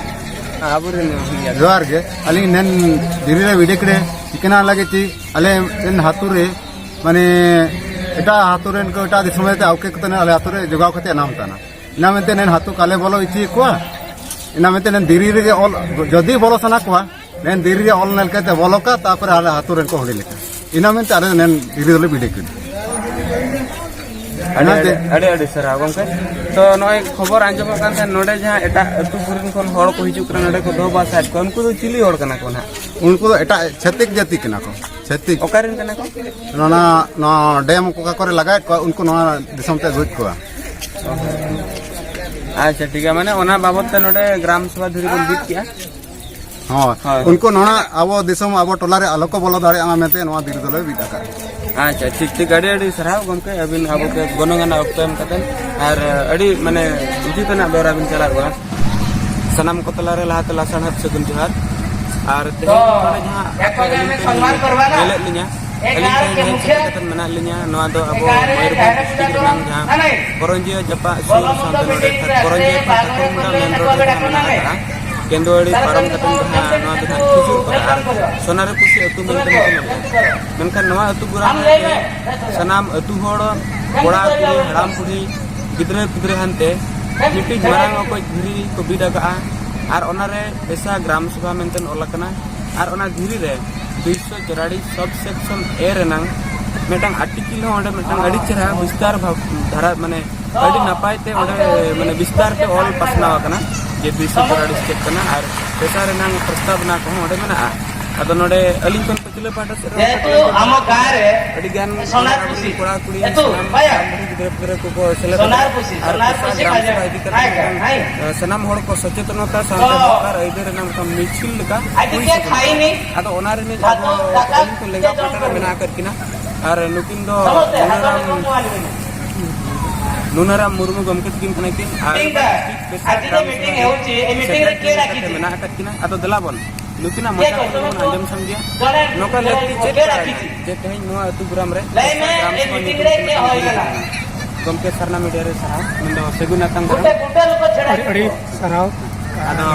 ᱟᱵᱚᱨᱮᱱ ᱦᱩᱭ ᱜᱮᱭᱟ᱾ ᱡᱚᱦᱟᱨ ᱜᱮ᱾ ᱟᱹᱞᱤᱧ ᱱᱮᱱ ᱫᱷᱤᱨᱤ ᱨᱮ video ᱠᱮᱫᱮ ᱴᱷᱤᱠᱟᱹᱱᱟ ᱞᱟᱹᱜᱤᱫ ᱛᱮ ᱟᱞᱮ ᱨᱮᱱ ᱟᱹᱛᱩ ᱨᱮ ᱢᱟᱱᱮ ᱮᱴᱟᱜ ᱟᱹᱛᱩ ᱨᱮᱱ ᱠᱚ ᱮᱴᱟᱜ ᱫᱤᱥᱚᱢ ᱨᱮ ᱟᱹᱣᱠᱮ ᱠᱟᱛᱮ ᱟᱞᱮ ᱟᱹᱛᱩ ᱨᱮ ᱡᱚᱜᱟᱣ ᱠᱟᱛᱮ ᱮᱱᱟᱢ ᱛᱟᱦᱮᱱᱟ᱾ ᱤᱱᱟ ᱢᱮᱱᱛᱮ ᱱᱮᱱ ᱟᱹᱛᱩ ᱠᱟᱞᱮ ᱵᱚᱞᱚ ᱦᱚᱪᱚᱭᱮᱫ ᱠᱚᱣᱟ᱾ ᱤᱱᱟ ᱢᱮᱱᱛᱮ ᱱᱮᱱ ᱫᱷᱤᱨᱤ ᱨᱮᱜᱮ ᱚᱞ ᱡᱩᱫᱤ ᱵᱚᱞᱚ ᱥᱟᱱᱟ ᱠᱚᱣᱟ, ᱱᱮᱱ ᱫᱷᱤᱨᱤ ᱨᱮ ᱚᱞ ᱧᱮᱞ ᱠᱟᱛᱮ ᱵᱚᱞᱚ ᱠᱟ, ᱛᱟᱨᱯᱚᱨᱮ ᱟᱞᱮ ᱟᱹᱛᱩ ᱨᱮᱱ ᱠᱚ ᱦᱩᱰᱤᱧ ᱞᱮᱠᱟ᱾ ᱤᱱᱟ ᱢᱮᱱᱛᱮ ᱟᱞᱮ ᱱᱮᱱ ᱫᱷᱤᱨᱤ ᱫᱚᱞᱮ ᱵᱤᱰᱟᱹ ᱠᱮᱫᱟ᱾ ᱟᱹᱰᱤ, ᱚᱱᱟᱛᱮ ᱟᱹᱰᱤ, ᱟᱹᱰᱤ, ᱟᱹᱰᱤ ᱥᱟᱨᱦᱟᱣ ᱜᱚᱢᱠᱮ᱾ ᱛᱚ ᱱᱚᱜᱼᱚᱭ ᱠᱷᱚᱵᱚᱨ ᱟᱸᱡᱚᱢᱚᱜ ᱠᱟᱱ ᱛᱟᱦᱮᱸᱫ, ᱱᱚᱰᱮ ᱡᱟᱦᱟᱸ ᱮᱴᱟᱜ ᱟᱹᱛᱩ ᱠᱚᱨᱮᱱ ᱠᱷᱚᱱ ᱦᱚᱲ ᱠᱚ ᱦᱤᱡᱩᱜ ᱠᱟᱱᱟ, ᱱᱚᱰᱮ ᱠᱚ ᱫᱚᱦᱚ ᱵᱟᱥᱟᱭᱮᱫ ᱠᱚᱣᱟ, ᱩᱱᱠᱩ ᱫᱚ ᱪᱤᱞᱤ ᱦᱚᱲ ᱠᱟᱱᱟ ᱠᱚ ᱱᱟᱦᱟᱜ? ᱩᱱᱠᱩ ᱫᱚ ᱮᱴᱟᱜ ᱪᱷᱟᱹᱛᱤᱠ ᱡᱟᱹᱛᱤ ᱠᱟᱱᱟ ᱠᱚ᱾ ᱪᱷᱟᱹᱛᱤᱠ᱾ ᱚᱠᱟ ᱨᱮᱱ ᱠᱟᱱᱟ ᱠᱚ? ᱚᱱᱟ, ᱱᱚᱣᱟ ᱰᱮᱢ ᱚᱠᱟ ᱠᱚᱨᱮ ᱞᱟᱜᱟᱣᱮᱫ ᱠᱚᱣᱟ, ᱩᱱᱠᱩ ᱱᱚᱣᱟ ᱫᱤᱥᱚᱢ ᱛᱮ ᱟᱹᱜᱩᱭᱮᱫ ᱠᱚᱣᱟ᱾ ᱟᱪᱪᱷᱟ, ᱴᱷᱤᱠ ᱜᱮᱭᱟ, ᱢᱟᱱᱮ ᱚᱱᱟ ᱵᱟᱵᱚᱫ ᱛᱮ ᱱᱚᱰᱮ ᱜᱨᱟᱢ ᱥᱚᱵᱷᱟ ᱫᱷᱤᱨᱤ ᱵᱚᱱ ᱵᱤᱫ ᱠᱮᱜᱼᱟ᱾ ᱦᱳᱭ᱾ ᱦᱳᱭ᱾ ᱩᱱᱠᱩ ᱱᱚᱣᱟ ᱟᱵᱚ ᱫᱤᱥᱚᱢ, ᱟᱵᱚ ᱴᱚᱞᱟ ᱨᱮ ᱟᱞᱚ ᱠᱚ ᱵᱚᱞᱚ ᱫᱟᱲᱮᱭᱟᱜ ᱢᱟ ᱢᱮᱱᱛᱮ ᱱᱚᱣᱟ ᱫᱷᱤᱨᱤ ᱫᱚᱞᱮ ᱵᱤᱫ ᱟᱠᱟᱫᱼᱟ᱾ ᱟᱪᱪᱷᱟ, ᱴᱷᱤᱠ, ᱴᱷᱤᱠ, ᱟᱹᱰᱤ, ᱟᱹᱰᱤ ᱥᱟᱨᱦᱟᱣ ᱜᱚᱢᱠᱮ, ᱟᱹᱵᱤᱱ ᱟᱵᱚ ᱠᱚ ᱜᱚᱱᱚᱝ ᱟᱱᱟᱜ ᱚᱠᱛᱚ ᱮᱢ ᱠᱟᱛᱮᱫ, ᱟᱨ ᱟᱹᱰᱤ, ᱢᱟᱱᱮ, ᱩᱪᱤᱛ ᱟᱱᱟᱜ ᱵᱮᱣᱨᱟ ᱵᱤᱱ ᱪᱟᱞᱟᱣ ᱠᱟᱱᱟ᱾ ᱥᱟᱱᱟᱢ ᱠᱚ ᱛᱟᱞᱟᱨᱮ ᱞᱟᱦᱟᱛᱮ ᱞᱟᱥᱟᱲᱦᱮᱫ ᱥᱟᱹᱜᱩᱱ ᱡᱚᱦᱟᱨ᱾ ᱟᱨ ᱛᱮᱦᱮᱧ ᱱᱚᱰᱮ ᱡᱟᱦᱟᱸ ᱟᱯᱮ ᱟᱹᱞᱤᱧ ᱯᱮ ᱧᱮᱞᱮᱫ ᱞᱤᱧᱟ, ᱟᱹᱞᱤᱧ ᱛᱮᱦᱮᱧ ᱦᱮᱡ ᱥᱮᱴᱮᱨ ᱠᱟᱛᱮᱫ ᱢᱮᱱᱟᱜ ᱞᱤᱧᱟ, ᱱᱚᱣᱟ ᱫᱚ ᱟᱵᱚ ᱢᱚᱭᱩᱨᱵᱷᱚᱸᱡᱽ ᱰᱤᱥᱴᱨᱤᱠᱴ ᱨᱮᱱᱟᱜ ᱡᱟᱦᱟᱸ ᱠᱚᱨᱚᱧᱡᱤᱭᱟᱹ ᱡᱟᱯᱟᱜ ᱥᱩᱨ ᱥᱟᱶᱛᱮ ᱱᱚᱰᱮ ᱠᱚᱨᱚᱧᱡᱤᱭᱟᱹ ᱠᱷᱚᱱ ᱴᱷᱟᱹᱠᱩᱨᱢᱩᱸᱰᱟ ᱢᱮᱱ ᱨᱳᱰ ᱨᱮ ᱡᱟᱦᱟᱸ ᱢᱮᱱᱟᱜ ᱟᱠᱟᱫᱼᱟ, ᱠᱮᱸᱫᱩᱣᱟᱹᱲᱤ ᱯᱟᱨᱚᱢ ᱠᱟᱛᱮᱫ ᱡᱟᱦᱟᱸ ᱱᱚᱣᱟ ᱫᱚ ᱱᱟᱦᱟᱜ ᱠᱷᱤᱡᱩᱨ ᱯᱟᱲᱟ ᱟᱨ ᱥᱚᱱᱟᱨᱤ ᱯᱩᱥᱤ ᱟᱹᱛᱩ ᱢᱮᱱᱛᱮ ᱧᱩᱛᱩᱢ ᱢᱮᱱᱟᱜᱼᱟ᱾ ᱢᱮᱱᱠᱷᱟᱱ ᱱᱚᱣᱟ ᱟᱹᱛᱩ ᱜᱚᱲᱟ ᱨᱮ ᱥᱟᱱᱟᱢ ᱟᱹᱛᱩ ᱦᱚᱲ, ᱠᱚᱲᱟ ᱠᱩᱲᱤ, ᱦᱟᱲᱟᱢ ᱵᱩᱲᱦᱤ, ᱜᱤᱫᱽᱨᱟᱹ ᱯᱤᱫᱽᱨᱟᱹ ᱦᱟᱱᱛᱮ ᱢᱤᱫᱴᱤᱡ ᱢᱟᱨᱟᱝ ᱚᱠᱚᱡ ᱫᱷᱤᱨᱤ ᱠᱚ ᱵᱤᱫ ᱟᱠᱟᱫᱼᱟ ᱟᱨ ᱚᱱᱟᱨᱮ ᱮᱥᱟ ᱜᱨᱟᱢ ᱥᱚᱵᱷᱟ ᱢᱮᱱᱛᱮ ᱚᱞ ᱟᱠᱟᱱᱟ᱾ ᱟᱨ ᱚᱱᱟ ᱫᱷᱤᱨᱤ ᱨᱮ ᱵᱤᱥᱥᱚ ᱪᱚᱨᱟᱲᱤ sub section A ᱨᱮᱱᱟᱝ ᱢᱤᱫᱴᱟᱝ ᱟᱨᱴᱤᱠᱮᱞ ᱦᱚᱸ ᱚᱸᱰᱮ ᱢᱤᱫᱴᱟᱝ ᱟᱹᱰᱤ ᱪᱮᱦᱨᱟ ᱵᱤᱥᱛᱟᱨ ᱵᱷᱟᱵᱽ ᱫᱷᱟᱨᱟ, ᱢᱟᱱᱮ ᱟᱹᱰᱤ ᱱᱟᱯᱟᱭ ᱛᱮ ᱚᱸᱰᱮ, ᱢᱟᱱᱮ ᱵᱤᱥᱛᱟᱨ ᱛᱮ ᱚᱞ ᱯᱟᱥᱱᱟᱣ ᱟᱠᱟᱱᱟ ᱡᱮ ᱵᱤᱨᱥᱟ ᱯᱟᱨᱟᱰᱤ ᱥᱮ ᱪᱮᱫ ᱠᱟᱱᱟ ᱟᱨ ᱯᱮᱥᱟ ᱨᱮᱱᱟᱝ ᱯᱨᱚᱥᱛᱟᱵᱽᱱᱟ ᱠᱚᱦᱚᱸ ᱚᱸᱰᱮ ᱢᱮᱱᱟᱜᱼᱟ᱾ ᱟᱫᱚ ᱱᱚᱰᱮ ᱟᱹᱞᱤᱧ ᱠᱷᱚᱱ ᱯᱟᱹᱪᱷᱞᱟᱹ ᱯᱟᱦᱴᱟ ᱥᱮᱫ ᱨᱮᱦᱚᱸ ᱡᱮᱦᱮᱛᱩ ᱠᱟᱹᱴᱤᱡ ᱟᱢᱟᱜ ᱜᱟᱸᱣ ᱨᱮ ᱟᱹᱰᱤ ᱜᱟᱱ ᱥᱚᱱᱟᱨ ᱠᱩᱥᱤ, ᱠᱚᱲᱟ ᱠᱩᱲᱤ, ᱮᱛᱩ, ᱥᱟᱱᱟᱢ ᱵᱟᱭᱟ᱾ ᱜᱤᱫᱽᱨᱟᱹ ᱯᱤᱫᱽᱨᱟᱹ ᱠᱚᱠᱚ ᱥᱮᱞᱮᱫ ᱥᱚᱱᱟᱨ ᱟᱠᱟᱱᱟ᱾ ᱠᱩᱥᱤ, ᱟᱨ ᱥᱚᱱᱟᱨ ᱯᱮᱥᱟ ᱠᱩᱥᱤ ᱜᱨᱟᱢ ᱵᱟᱭᱟ᱾ ᱥᱚᱵᱷᱟ ᱤᱫᱤ ᱠᱟᱛᱮ ᱦᱟᱭ, ᱢᱤᱫᱴᱟᱝ, ᱦᱟᱭ᱾ ᱮ, ᱥᱟᱱᱟᱢ ᱦᱚᱲ ᱠᱚ ᱥᱚᱪᱮᱛᱚᱱᱚᱛᱟ ᱥᱟᱶᱛᱮ ᱛᱚ, ᱦᱚᱠ ᱟᱨ ᱟᱹᱭᱫᱟᱹᱨ ᱨᱮᱱᱟᱜ ᱢᱤᱫᱴᱟᱝ ᱢᱤᱪᱷᱤᱞ ᱞᱮᱠᱟ ᱟᱡ ᱦᱩᱭ ᱜᱮ ᱥᱟᱹᱛ ᱮᱱᱟ᱾ ᱠᱷᱟᱭᱤᱱᱤ, ᱟᱫᱚ ᱚᱱᱟ ᱨᱤᱱᱤᱡ ᱟᱵᱚ ᱟᱹᱞᱤᱧ ᱠᱚ ᱞᱮᱸᱜᱟ ᱯᱟᱦᱴᱟ ᱨᱮ ᱢᱮᱱᱟᱜ ᱟᱠᱟᱫ ᱠᱤᱱᱟ᱾ ᱟᱨ ᱱᱩᱠᱤᱱ ᱫᱚ ᱱᱩᱱᱟᱨᱟᱢ, ᱱᱩᱱᱟᱨᱟᱢ ᱢᱩᱨᱢᱩ ᱜᱚᱢᱠᱮ ᱛᱟᱹᱠᱤᱱ ᱠᱟᱱᱟ ᱠᱤᱱ᱾ ᱟᱨ ᱴᱷᱤᱠ ᱜᱮᱭᱟ᱾ ᱯᱮᱥᱟ ᱟᱡ ᱜᱨᱟᱢ ᱡᱩᱫᱤ ᱥᱚᱵᱷᱟ ᱢᱤᱴᱤᱝ ᱨᱮ ᱦᱮᱡ ᱦᱚᱪᱚᱭ, ᱢᱤᱴᱤᱝ ᱨᱮ ᱥᱮᱠᱨᱮᱴᱟᱨᱤ ᱪᱮᱫ ᱞᱮᱠᱟᱛᱮ ᱟᱹᱠᱤᱱ? ᱢᱮᱱᱟᱜ ᱟᱠᱟᱫ ᱠᱤᱱᱟ᱾ ᱟᱫᱚ ᱫᱮᱞᱟ ᱵᱚᱱ ᱱᱩᱠᱤᱱᱟᱜ ᱢᱚᱪᱟ ᱠᱷᱚᱱ ᱵᱚᱱ ᱟᱸᱡᱚᱢ ᱥᱟᱢᱜᱮᱭᱟ᱾ ᱱᱚᱝᱠᱟ ᱞᱟᱹᱠᱛᱤ ᱪᱮᱫ ᱛᱟᱦᱮᱸ ᱠᱟᱱᱟ ᱡᱮ ᱛᱮᱦᱮᱧ ᱱᱚᱣᱟ ᱟᱹᱛᱩ ᱜᱨᱟᱢ ᱨᱮ ᱞᱟᱹᱭ ᱢᱮ, ᱜᱨᱟᱢ ᱥᱚᱵᱷᱟ ᱢᱤᱴᱤᱝ ᱨᱮ ᱧᱩᱛᱩᱢ ᱛᱮ ᱪᱮᱫ ᱦᱩᱭ ᱠᱟᱱᱟ? ᱜᱚᱢᱠᱮ ᱥᱟᱨᱱᱟ ᱢᱤᱰᱤᱭᱟ ᱨᱮ ᱥᱟᱨᱦᱟᱣ, ᱢᱮᱱᱫᱚ ᱥᱟᱹᱜᱩᱱ ᱟᱛᱟᱝ ᱫᱟᱨᱟᱢ᱾ ᱟᱹᱰᱤ, ᱟᱹᱰᱤ ᱥᱟᱨᱦᱟᱣ᱾ ᱟᱫᱚ,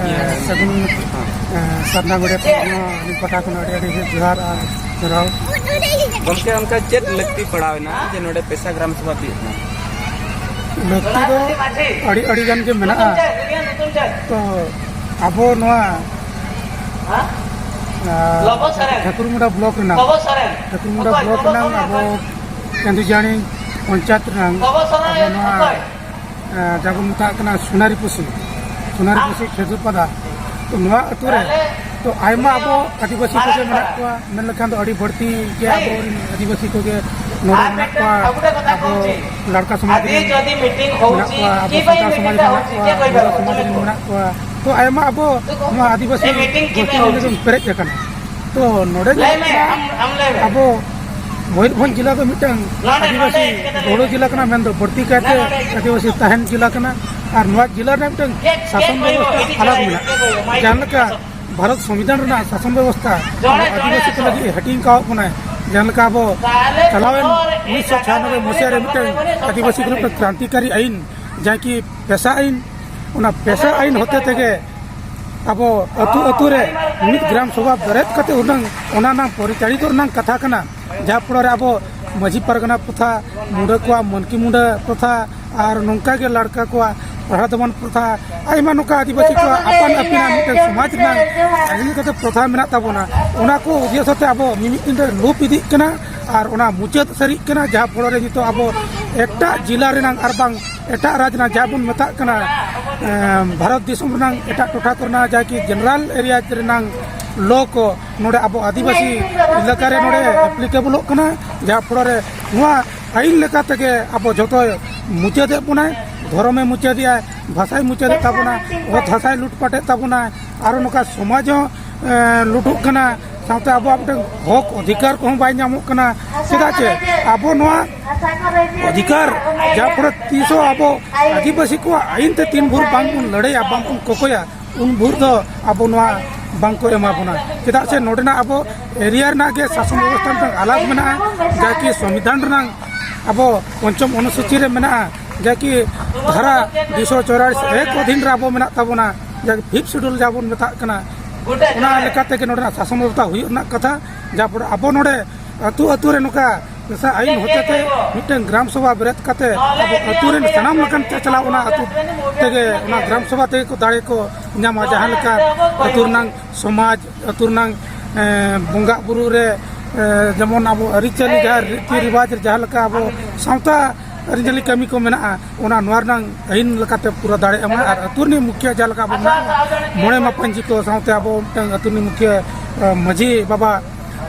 ᱮ, ᱤᱭᱟᱹ, ᱥᱟᱹᱜᱩᱱ, ᱦᱚᱸ᱾ ᱮ, ᱥᱟᱨᱱᱟ ᱢᱤᱰᱤᱭᱟ ᱠᱷᱚᱱ ᱦᱚᱸ ᱟᱹᱞᱤᱧ ᱯᱟᱦᱴᱟ ᱠᱷᱚᱱ ᱟᱹᱰᱤ ᱟᱹᱰᱤ ᱡᱚᱦᱟᱨ ᱟᱨ ᱥᱟᱨᱦᱟᱣ᱾ ᱜᱚᱢᱠᱮ, ᱚᱱᱠᱟ ᱪᱮᱫ ᱞᱟᱹᱠᱛᱤ ᱯᱟᱲᱟᱣ ᱮᱱᱟ ᱡᱮ ᱱᱚᱰᱮ ᱯᱮᱥᱟ ᱜᱨᱟᱢ ᱥᱚᱵᱷᱟ ᱦᱩᱭᱩᱜ ᱠᱟᱱᱟ? ᱞᱟᱹᱠᱛᱤ ᱫᱚ ᱟᱹᱰᱤ, ᱟᱹᱰᱤ ᱜᱟᱱ ᱜᱮ ᱢᱮᱱᱟᱜᱼᱟ᱾ ᱛᱚ ᱟᱵᱚ ᱱᱚᱣᱟ, ᱟᱨ, ᱴᱷᱟᱹᱠᱩᱨᱢᱩᱰᱟ ᱵᱞᱚᱠ ᱨᱮᱱᱟᱜ, ᱴᱷᱟᱹᱠᱩᱨᱢᱩᱰᱟ ᱵᱞᱚᱠ ᱨᱮᱱᱟᱜ ᱟᱵᱚ ᱠᱮᱸᱫᱩᱡᱟᱹᱲᱤ ᱯᱚᱧᱪᱟᱭᱮᱛ ᱨᱮᱱᱟᱜ ᱟᱵᱚ ᱱᱚᱣᱟ, ᱟᱨ, ᱡᱟᱦᱟᱸ ᱵᱚᱱ ᱢᱮᱛᱟᱜ ᱠᱟᱱᱟ ᱥᱳᱱᱟᱨᱤ ᱯᱩᱥᱤ, ᱥᱳᱱᱟᱨᱤ ᱯᱩᱥᱤ ᱠᱷᱮᱫᱩᱯᱟᱫᱟ᱾ ᱛᱚ ᱱᱚᱣᱟ ᱟᱹᱛᱩ ᱨᱮ ᱛᱚ ᱟᱭᱢᱟ ᱟᱵᱚ ᱟᱹᱫᱤᱵᱟᱹᱥᱤ ᱠᱚᱜᱮ ᱢᱮᱱᱟᱜ ᱠᱚᱣᱟ, ᱢᱮᱱ ᱞᱮᱠᱷᱟᱱ ᱫᱚ ᱟᱹᱰᱤ ᱵᱟᱹᱲᱛᱤ ᱜᱮ ᱟᱵᱚ ᱨᱮᱱ ᱟᱹᱫᱤᱵᱟᱹᱥᱤ ᱠᱚᱜᱮ ᱱᱚᱰᱮ ᱢᱮᱱᱟᱜ ᱠᱚᱣᱟ᱾ ᱟᱵᱚ ᱞᱟᱲᱠᱟ ᱥᱚᱢᱟᱡᱽ ᱨᱮᱱ ᱢᱮᱱᱟᱜ ᱠᱚᱣᱟ, ᱟᱵᱚ ᱥᱟᱱᱛᱟᱲ ᱥᱚᱢᱟᱡᱽ ᱨᱮᱱ ᱢᱮᱱᱟᱜ ᱠᱚᱣᱟ, ᱢᱩᱰᱟ ᱥᱚᱢᱟᱡᱽ ᱨᱮᱱ ᱢᱮᱱᱟᱜ ᱠᱚᱣᱟ᱾ ᱛᱚ ᱟᱭᱢᱟ ᱟᱵᱚ ᱱᱚᱣᱟ ᱟᱹᱫᱤᱵᱟᱹᱥᱤ ᱜᱳᱥᱴᱤ ᱱᱚᱰᱮ ᱵᱚᱱ ᱯᱮᱨᱮᱡ ᱟᱠᱟᱱᱟ᱾ ᱛᱚ ᱱᱚᱰᱮ ᱧᱮᱞᱚᱜ ᱠᱟᱱᱟ ᱟᱵᱚ ᱢᱚᱭᱩᱨᱵᱷᱚᱸᱡᱽ ᱡᱮᱞᱟ ᱫᱚ ᱢᱤᱫᱴᱟᱝ ᱟᱹᱫᱤᱵᱟᱹᱥᱤ ᱵᱚᱦᱩᱞ ᱡᱮᱞᱟ ᱠᱟᱱᱟ, ᱢᱮᱱᱫᱚ ᱵᱟᱹᱲᱛᱤ ᱠᱟᱭᱛᱮ ᱟᱹᱫᱤᱵᱟᱹᱥᱤ ᱛᱟᱦᱮᱱ ᱡᱮᱞᱟ ᱠᱟᱱᱟ᱾ ᱟᱨ ᱱᱚᱣᱟ ᱡᱮᱞᱟ ᱨᱮᱱᱟᱜ ᱢᱤᱫᱴᱟᱝ ᱥᱟᱥᱚᱱ ᱵᱮᱵᱚᱥᱛᱷᱟ ᱟᱞᱟᱜᱽ ᱢᱮᱱᱟᱜᱼᱟ᱾ ᱡᱟᱦᱟᱸ ᱞᱮᱠᱟ ᱵᱷᱟᱨᱚᱛ ᱥᱚᱝᱵᱤᱫᱷᱟᱱ ᱨᱮᱱᱟᱜ ᱥᱟᱥᱚᱱ ᱵᱮᱵᱚᱥᱛᱷᱟ ᱟᱵᱚ ᱟᱹᱫᱤᱵᱟᱹᱥᱤ ᱠᱚ ᱞᱟᱹᱜᱤᱫ ᱦᱟᱹᱴᱤᱧ ᱠᱟᱣᱟᱫ ᱵᱚᱱᱟᱭ, ᱡᱟᱦᱟᱸ ᱞᱮᱠᱟ ᱟᱵᱚ ᱪᱟᱞᱟᱣᱮᱱ ᱩᱱᱤᱥᱥᱚ ᱪᱷᱤᱭᱟᱱᱚᱵᱵᱳᱭ ᱢᱚᱥᱤᱭᱟ ᱨᱮ ᱢᱤᱫᱴᱟᱝ ᱟᱹᱫᱤᱵᱟᱹᱥᱤ ᱠᱚ ᱞᱟᱹᱜᱤᱫ ᱢᱤᱫᱴᱟᱝ ᱠᱨᱟᱱᱛᱤᱠᱟᱨᱤ ᱟᱹᱭᱤᱱ, ᱡᱟᱦᱟᱸ ᱠᱤ ᱯᱮᱥᱟ ᱟᱹᱭᱤᱱ, ᱚᱱᱟ ᱯᱮᱥᱟ ᱟᱹᱭᱤᱱ ᱦᱚᱛᱮ ᱛᱮᱜᱮ ᱟᱵᱚ ᱟᱹᱛᱩ ᱟᱹᱛᱩ ᱨᱮ ᱢᱤᱫ ᱜᱨᱟᱢ ᱥᱚᱵᱷᱟ ᱵᱮᱨᱮᱫ ᱠᱟᱛᱮ ᱩᱱᱟᱹᱝ ᱚᱱᱟ ᱨᱮᱱᱟᱜ ᱯᱚᱨᱤᱪᱟᱞᱤᱛ ᱨᱮᱱᱟᱜ ᱠᱟᱛᱷᱟ ᱠᱟᱱᱟ᱾ ᱡᱟᱦᱟᱸ ᱯᱚᱨᱮ ᱨᱮ ᱟᱵᱚ ᱢᱟᱹᱡᱷᱤ ᱯᱟᱨᱜᱟᱱᱟ ᱯᱨᱚᱛᱷᱟ, ᱢᱩᱰᱟᱹ ᱠᱚᱣᱟᱜ ᱢᱟᱹᱱᱠᱤ ᱢᱩᱰᱟᱹ ᱯᱨᱚᱛᱷᱟ, ᱟᱨ ᱱᱚᱝᱠᱟ ᱜᱮ ᱞᱟᱲᱠᱟ ᱠᱚᱣᱟᱜ ᱯᱟᱲᱦᱟ ᱫᱚᱢᱚᱱ ᱯᱨᱚᱛᱷᱟ, ᱟᱭᱢᱟ ᱱᱚᱝᱠᱟ ᱟᱹᱫᱤᱵᱟᱹᱥᱤ ᱠᱚᱣᱟᱜ ᱟᱯᱟᱱ ᱟᱹᱯᱤᱱᱟᱜ ᱢᱤᱫᱴᱮᱱ ᱥᱚᱢᱟᱡᱽ ᱨᱮᱱᱟᱜ ᱟᱹᱨᱤ ᱞᱮᱠᱟᱛᱮ ᱯᱨᱚᱛᱷᱟ ᱢᱮᱱᱟᱜ ᱛᱟᱵᱚᱱᱟ᱾ ᱚᱱᱟ ᱠᱚ ᱩᱫᱽᱫᱮᱥᱥᱚ ᱛᱮ ᱟᱵᱚ ᱢᱤᱢᱤᱫ ᱫᱤᱱ ᱨᱮ ᱞᱳᱯ ᱤᱫᱤᱜ ᱠᱟᱱᱟ᱾ ᱟᱨ ᱚᱱᱟ ᱢᱩᱪᱟᱹᱫ ᱥᱟᱹᱨᱤᱜ ᱠᱟᱱᱟ, ᱡᱟᱦᱟᱸ ᱯᱷᱚᱲᱚ ᱨᱮ ᱱᱤᱛᱚᱜ ᱟᱵᱚ ᱮᱴᱟᱜ ᱡᱤᱞᱟ ᱨᱮᱱᱟᱝ ᱟᱨ ᱵᱟᱝ ᱮᱴᱟᱜ ᱨᱟᱡᱽ ᱨᱮᱱᱟᱜ ᱡᱟᱦᱟᱸ ᱵᱚᱱ ᱢᱮᱛᱟᱜ ᱠᱟᱱᱟ, ᱮᱸ, ᱵᱷᱟᱨᱚᱛ ᱫᱤᱥᱚᱢ ᱨᱮᱱᱟᱝ ᱮᱴᱟᱜ ᱴᱚᱴᱷᱟ ᱠᱚᱨᱮᱱᱟᱜ ᱡᱟᱦᱟᱸ ᱠᱤ ᱡᱮᱱᱟᱨᱟᱞ ᱮᱨᱤᱭᱟ ᱨᱮᱱᱟᱝ ᱞᱚ ᱠᱚ ᱱᱚᱰᱮ ᱟᱵᱚ ᱟᱹᱫᱤᱵᱟᱹᱥᱤ ᱮᱞᱟᱠᱟ ᱨᱮ ᱱᱚᱰᱮ ᱮᱯᱞᱤᱠᱮᱵᱚᱞᱚᱜ ᱠᱟᱱᱟ, ᱡᱟᱦᱟᱸ ᱯᱷᱚᱲᱚ ᱨᱮ ᱱᱚᱣᱟ ᱟᱹᱭᱤᱱ ᱞᱮᱠᱟ ᱛᱮᱜᱮ ᱟᱵᱚ ᱡᱷᱚᱛᱚᱭ ᱢᱩᱪᱟᱹᱫᱮᱫ ᱵᱚᱱᱟᱭ, ᱫᱷᱚᱨᱚᱢᱮ ᱢᱩᱪᱟᱹᱫᱮᱜᱼᱟ, ᱵᱷᱟᱥᱟᱭ ᱢᱩᱪᱟᱹᱫᱮᱫ ᱛᱟᱵᱚᱱᱟ, ᱚᱛ ᱦᱟᱥᱟᱭ ᱞᱩᱴᱯᱟᱴᱮᱫ ᱛᱟᱵᱚᱱᱟ, ᱟᱨᱚ ᱱᱚᱝᱠᱟ ᱥᱚᱢᱟᱡᱽ ᱦᱚᱸ, ᱮᱸ, ᱞᱩᱴᱩᱜ ᱠᱟᱱᱟ, ᱥᱟᱶᱛᱮ ᱟᱵᱚᱣᱟᱜ ᱢᱤᱫᱴᱟᱝ ᱦᱚᱠ ᱚᱫᱷᱤᱠᱟᱨ ᱠᱚᱦᱚᱸ ᱵᱟᱭ ᱧᱟᱢᱚᱜ ᱠᱟᱱᱟ᱾ ᱪᱮᱫᱟᱜ ᱪᱮ ᱟᱵᱚ ᱱᱚᱣᱟ ᱚᱫᱷᱤᱠᱟᱨ, ᱡᱟᱦᱟᱸ ᱯᱷᱚᱲᱚ ᱛᱤᱥ ᱦᱚᱸ ᱟᱵᱚ ᱟᱹᱫᱤᱵᱟᱹᱥᱤ ᱠᱚᱣᱟᱜ ᱟᱹᱭᱤᱱ ᱛᱮ ᱛᱤᱱ ᱵᱷᱳᱨ ᱵᱟᱝ ᱵᱚᱱ ᱞᱟᱹᱲᱦᱟᱹᱭᱟ, ᱵᱟᱝ ᱵᱚᱱ ᱠᱚᱠᱚᱭᱟ, ᱩᱱ ᱵᱷᱳᱨ ᱫᱚ ᱟᱵᱚ ᱱᱚᱣᱟ ᱵᱟᱝ ᱠᱚ ᱮᱢᱟ ᱵᱚᱱᱟ᱾ ᱪᱮᱫᱟᱜ ᱥᱮ ᱱᱚᱰᱮᱱᱟᱜ ᱟᱵᱚ ᱮᱨᱤᱭᱟ ᱨᱮᱱᱟᱜ ᱜᱮ ᱥᱟᱥᱚᱱ ᱵᱮᱵᱚᱥᱛᱷᱟ ᱢᱤᱫᱴᱟᱝ ᱟᱞᱟᱜᱽ ᱢᱮᱱᱟᱜᱼᱟ, ᱡᱟᱦᱟᱸ ᱠᱤ ᱥᱚᱝᱵᱤᱫᱷᱟᱱ ᱨᱮᱱᱟᱝ ᱟᱵᱚ ᱯᱚᱧᱪᱚᱢ ᱚᱱᱩᱥᱩᱪᱤ ᱨᱮ ᱢᱮᱱᱟᱜᱼᱟ, ᱡᱟᱦᱟᱸ ᱠᱤ ᱫᱷᱟᱨᱟ ᱫᱩᱥᱚ ᱪᱚᱣᱨᱟᱞᱤᱥ ᱮᱠ ᱚᱫᱷᱤᱱ ᱨᱮ ᱟᱵᱚ ᱢᱮᱱᱟᱜ ᱛᱟᱵᱚᱱᱟ, ᱡᱟᱦᱟᱸ ᱠᱤ ᱯᱷᱤᱯᱛᱷ ᱥᱤᱰᱩᱞ ᱡᱟᱦᱟᱸ ᱵᱚᱱ ᱢᱮᱛᱟᱜ ᱠᱟᱱᱟ᱾ ᱚᱱᱟ ᱞᱮᱠᱟ ᱛᱮᱜᱮ ᱱᱚᱰᱮᱱᱟᱜ ᱥᱟᱥᱚᱱ ᱵᱮᱵᱚᱥᱛᱷᱟ ᱦᱩᱭᱩᱜ ᱨᱮᱱᱟᱜ ᱠᱟᱛᱷᱟ, ᱡᱟᱦᱟᱸ ᱯᱷᱚᱲᱚ ᱟᱵᱚ ᱱᱚᱰᱮ ᱟᱹᱛᱩ ᱟᱹᱛᱩ ᱨᱮ ᱱᱚᱝᱠᱟ ᱢᱮᱥᱟ ᱟᱹᱭᱤᱱ ᱦᱚᱛᱮᱛᱮ ᱢᱤᱫᱴᱟᱝ ᱜᱨᱟᱢ ᱥᱚᱵᱷᱟ ᱵᱮᱨᱮᱫ ᱠᱟᱛᱮ ᱟᱵᱚ ᱟᱹᱛᱩ ᱨᱮᱱ ᱥᱟᱱᱟᱢ ᱞᱮᱠᱟᱱ ᱪᱟᱪᱞᱟᱣ ᱚᱱᱟ ᱟᱹᱛᱩ ᱛᱮᱜᱮ, ᱚᱱᱟ ᱜᱨᱟᱢ ᱥᱚᱵᱷᱟ ᱛᱮᱜᱮ ᱠᱚ ᱫᱟᱲᱮ ᱠᱚ ᱧᱟᱢᱟ᱾ ᱡᱟᱦᱟᱸ ᱞᱮᱠᱟ ᱟᱹᱛᱩ ᱨᱮᱱᱟᱝ ᱥᱚᱢᱟᱡᱽ, ᱟᱹᱛᱩ ᱨᱮᱱᱟᱝ, ᱮᱸ, ᱵᱚᱸᱜᱟ ᱵᱩᱨᱩ ᱨᱮ, ᱮᱸ, ᱡᱮᱢᱚᱱ ᱟᱵᱚ ᱟᱹᱨᱤᱪᱟᱹᱞᱤ, ᱡᱟᱦᱟᱸ ᱨᱤᱛᱤ ᱨᱤᱵᱟᱡᱽ ᱨᱮ ᱡᱟᱦᱟᱸ ᱞᱮᱠᱟ ᱟᱵᱚ ᱥᱟᱶᱛᱟ ᱟᱹᱨᱤᱪᱟᱹᱞᱤ ᱠᱟᱹᱢᱤ ᱠᱚ ᱢᱮᱱᱟᱜᱼᱟ, ᱚᱱᱟ ᱱᱚᱣᱟ ᱨᱮᱱᱟᱝ ᱟᱹᱭᱤᱱ ᱞᱮᱠᱟᱛᱮ ᱯᱩᱨᱟᱹ ᱫᱟᱲᱮ ᱮᱢᱟ᱾ ᱟᱨ ᱟᱹᱛᱩ ᱨᱤᱱᱤᱡ ᱢᱩᱠᱷᱤᱭᱟᱹ ᱡᱟᱦᱟᱸ ᱞᱮᱠᱟ ᱟᱵᱚ ᱢᱮᱱᱟᱜ ᱵᱚᱱᱟ, ᱢᱚᱬᱮ ᱢᱟᱯᱟᱧᱡᱤ ᱠᱚ ᱥᱟᱶᱛᱮ ᱟᱵᱚ ᱢᱤᱫᱴᱟᱝ ᱟᱹᱛᱩ ᱨᱤᱱᱤᱡ ᱢᱩᱠᱷᱤᱭᱟᱹ, ᱮᱸ, ᱢᱟᱹᱡᱷᱤ ᱵᱟᱵᱟ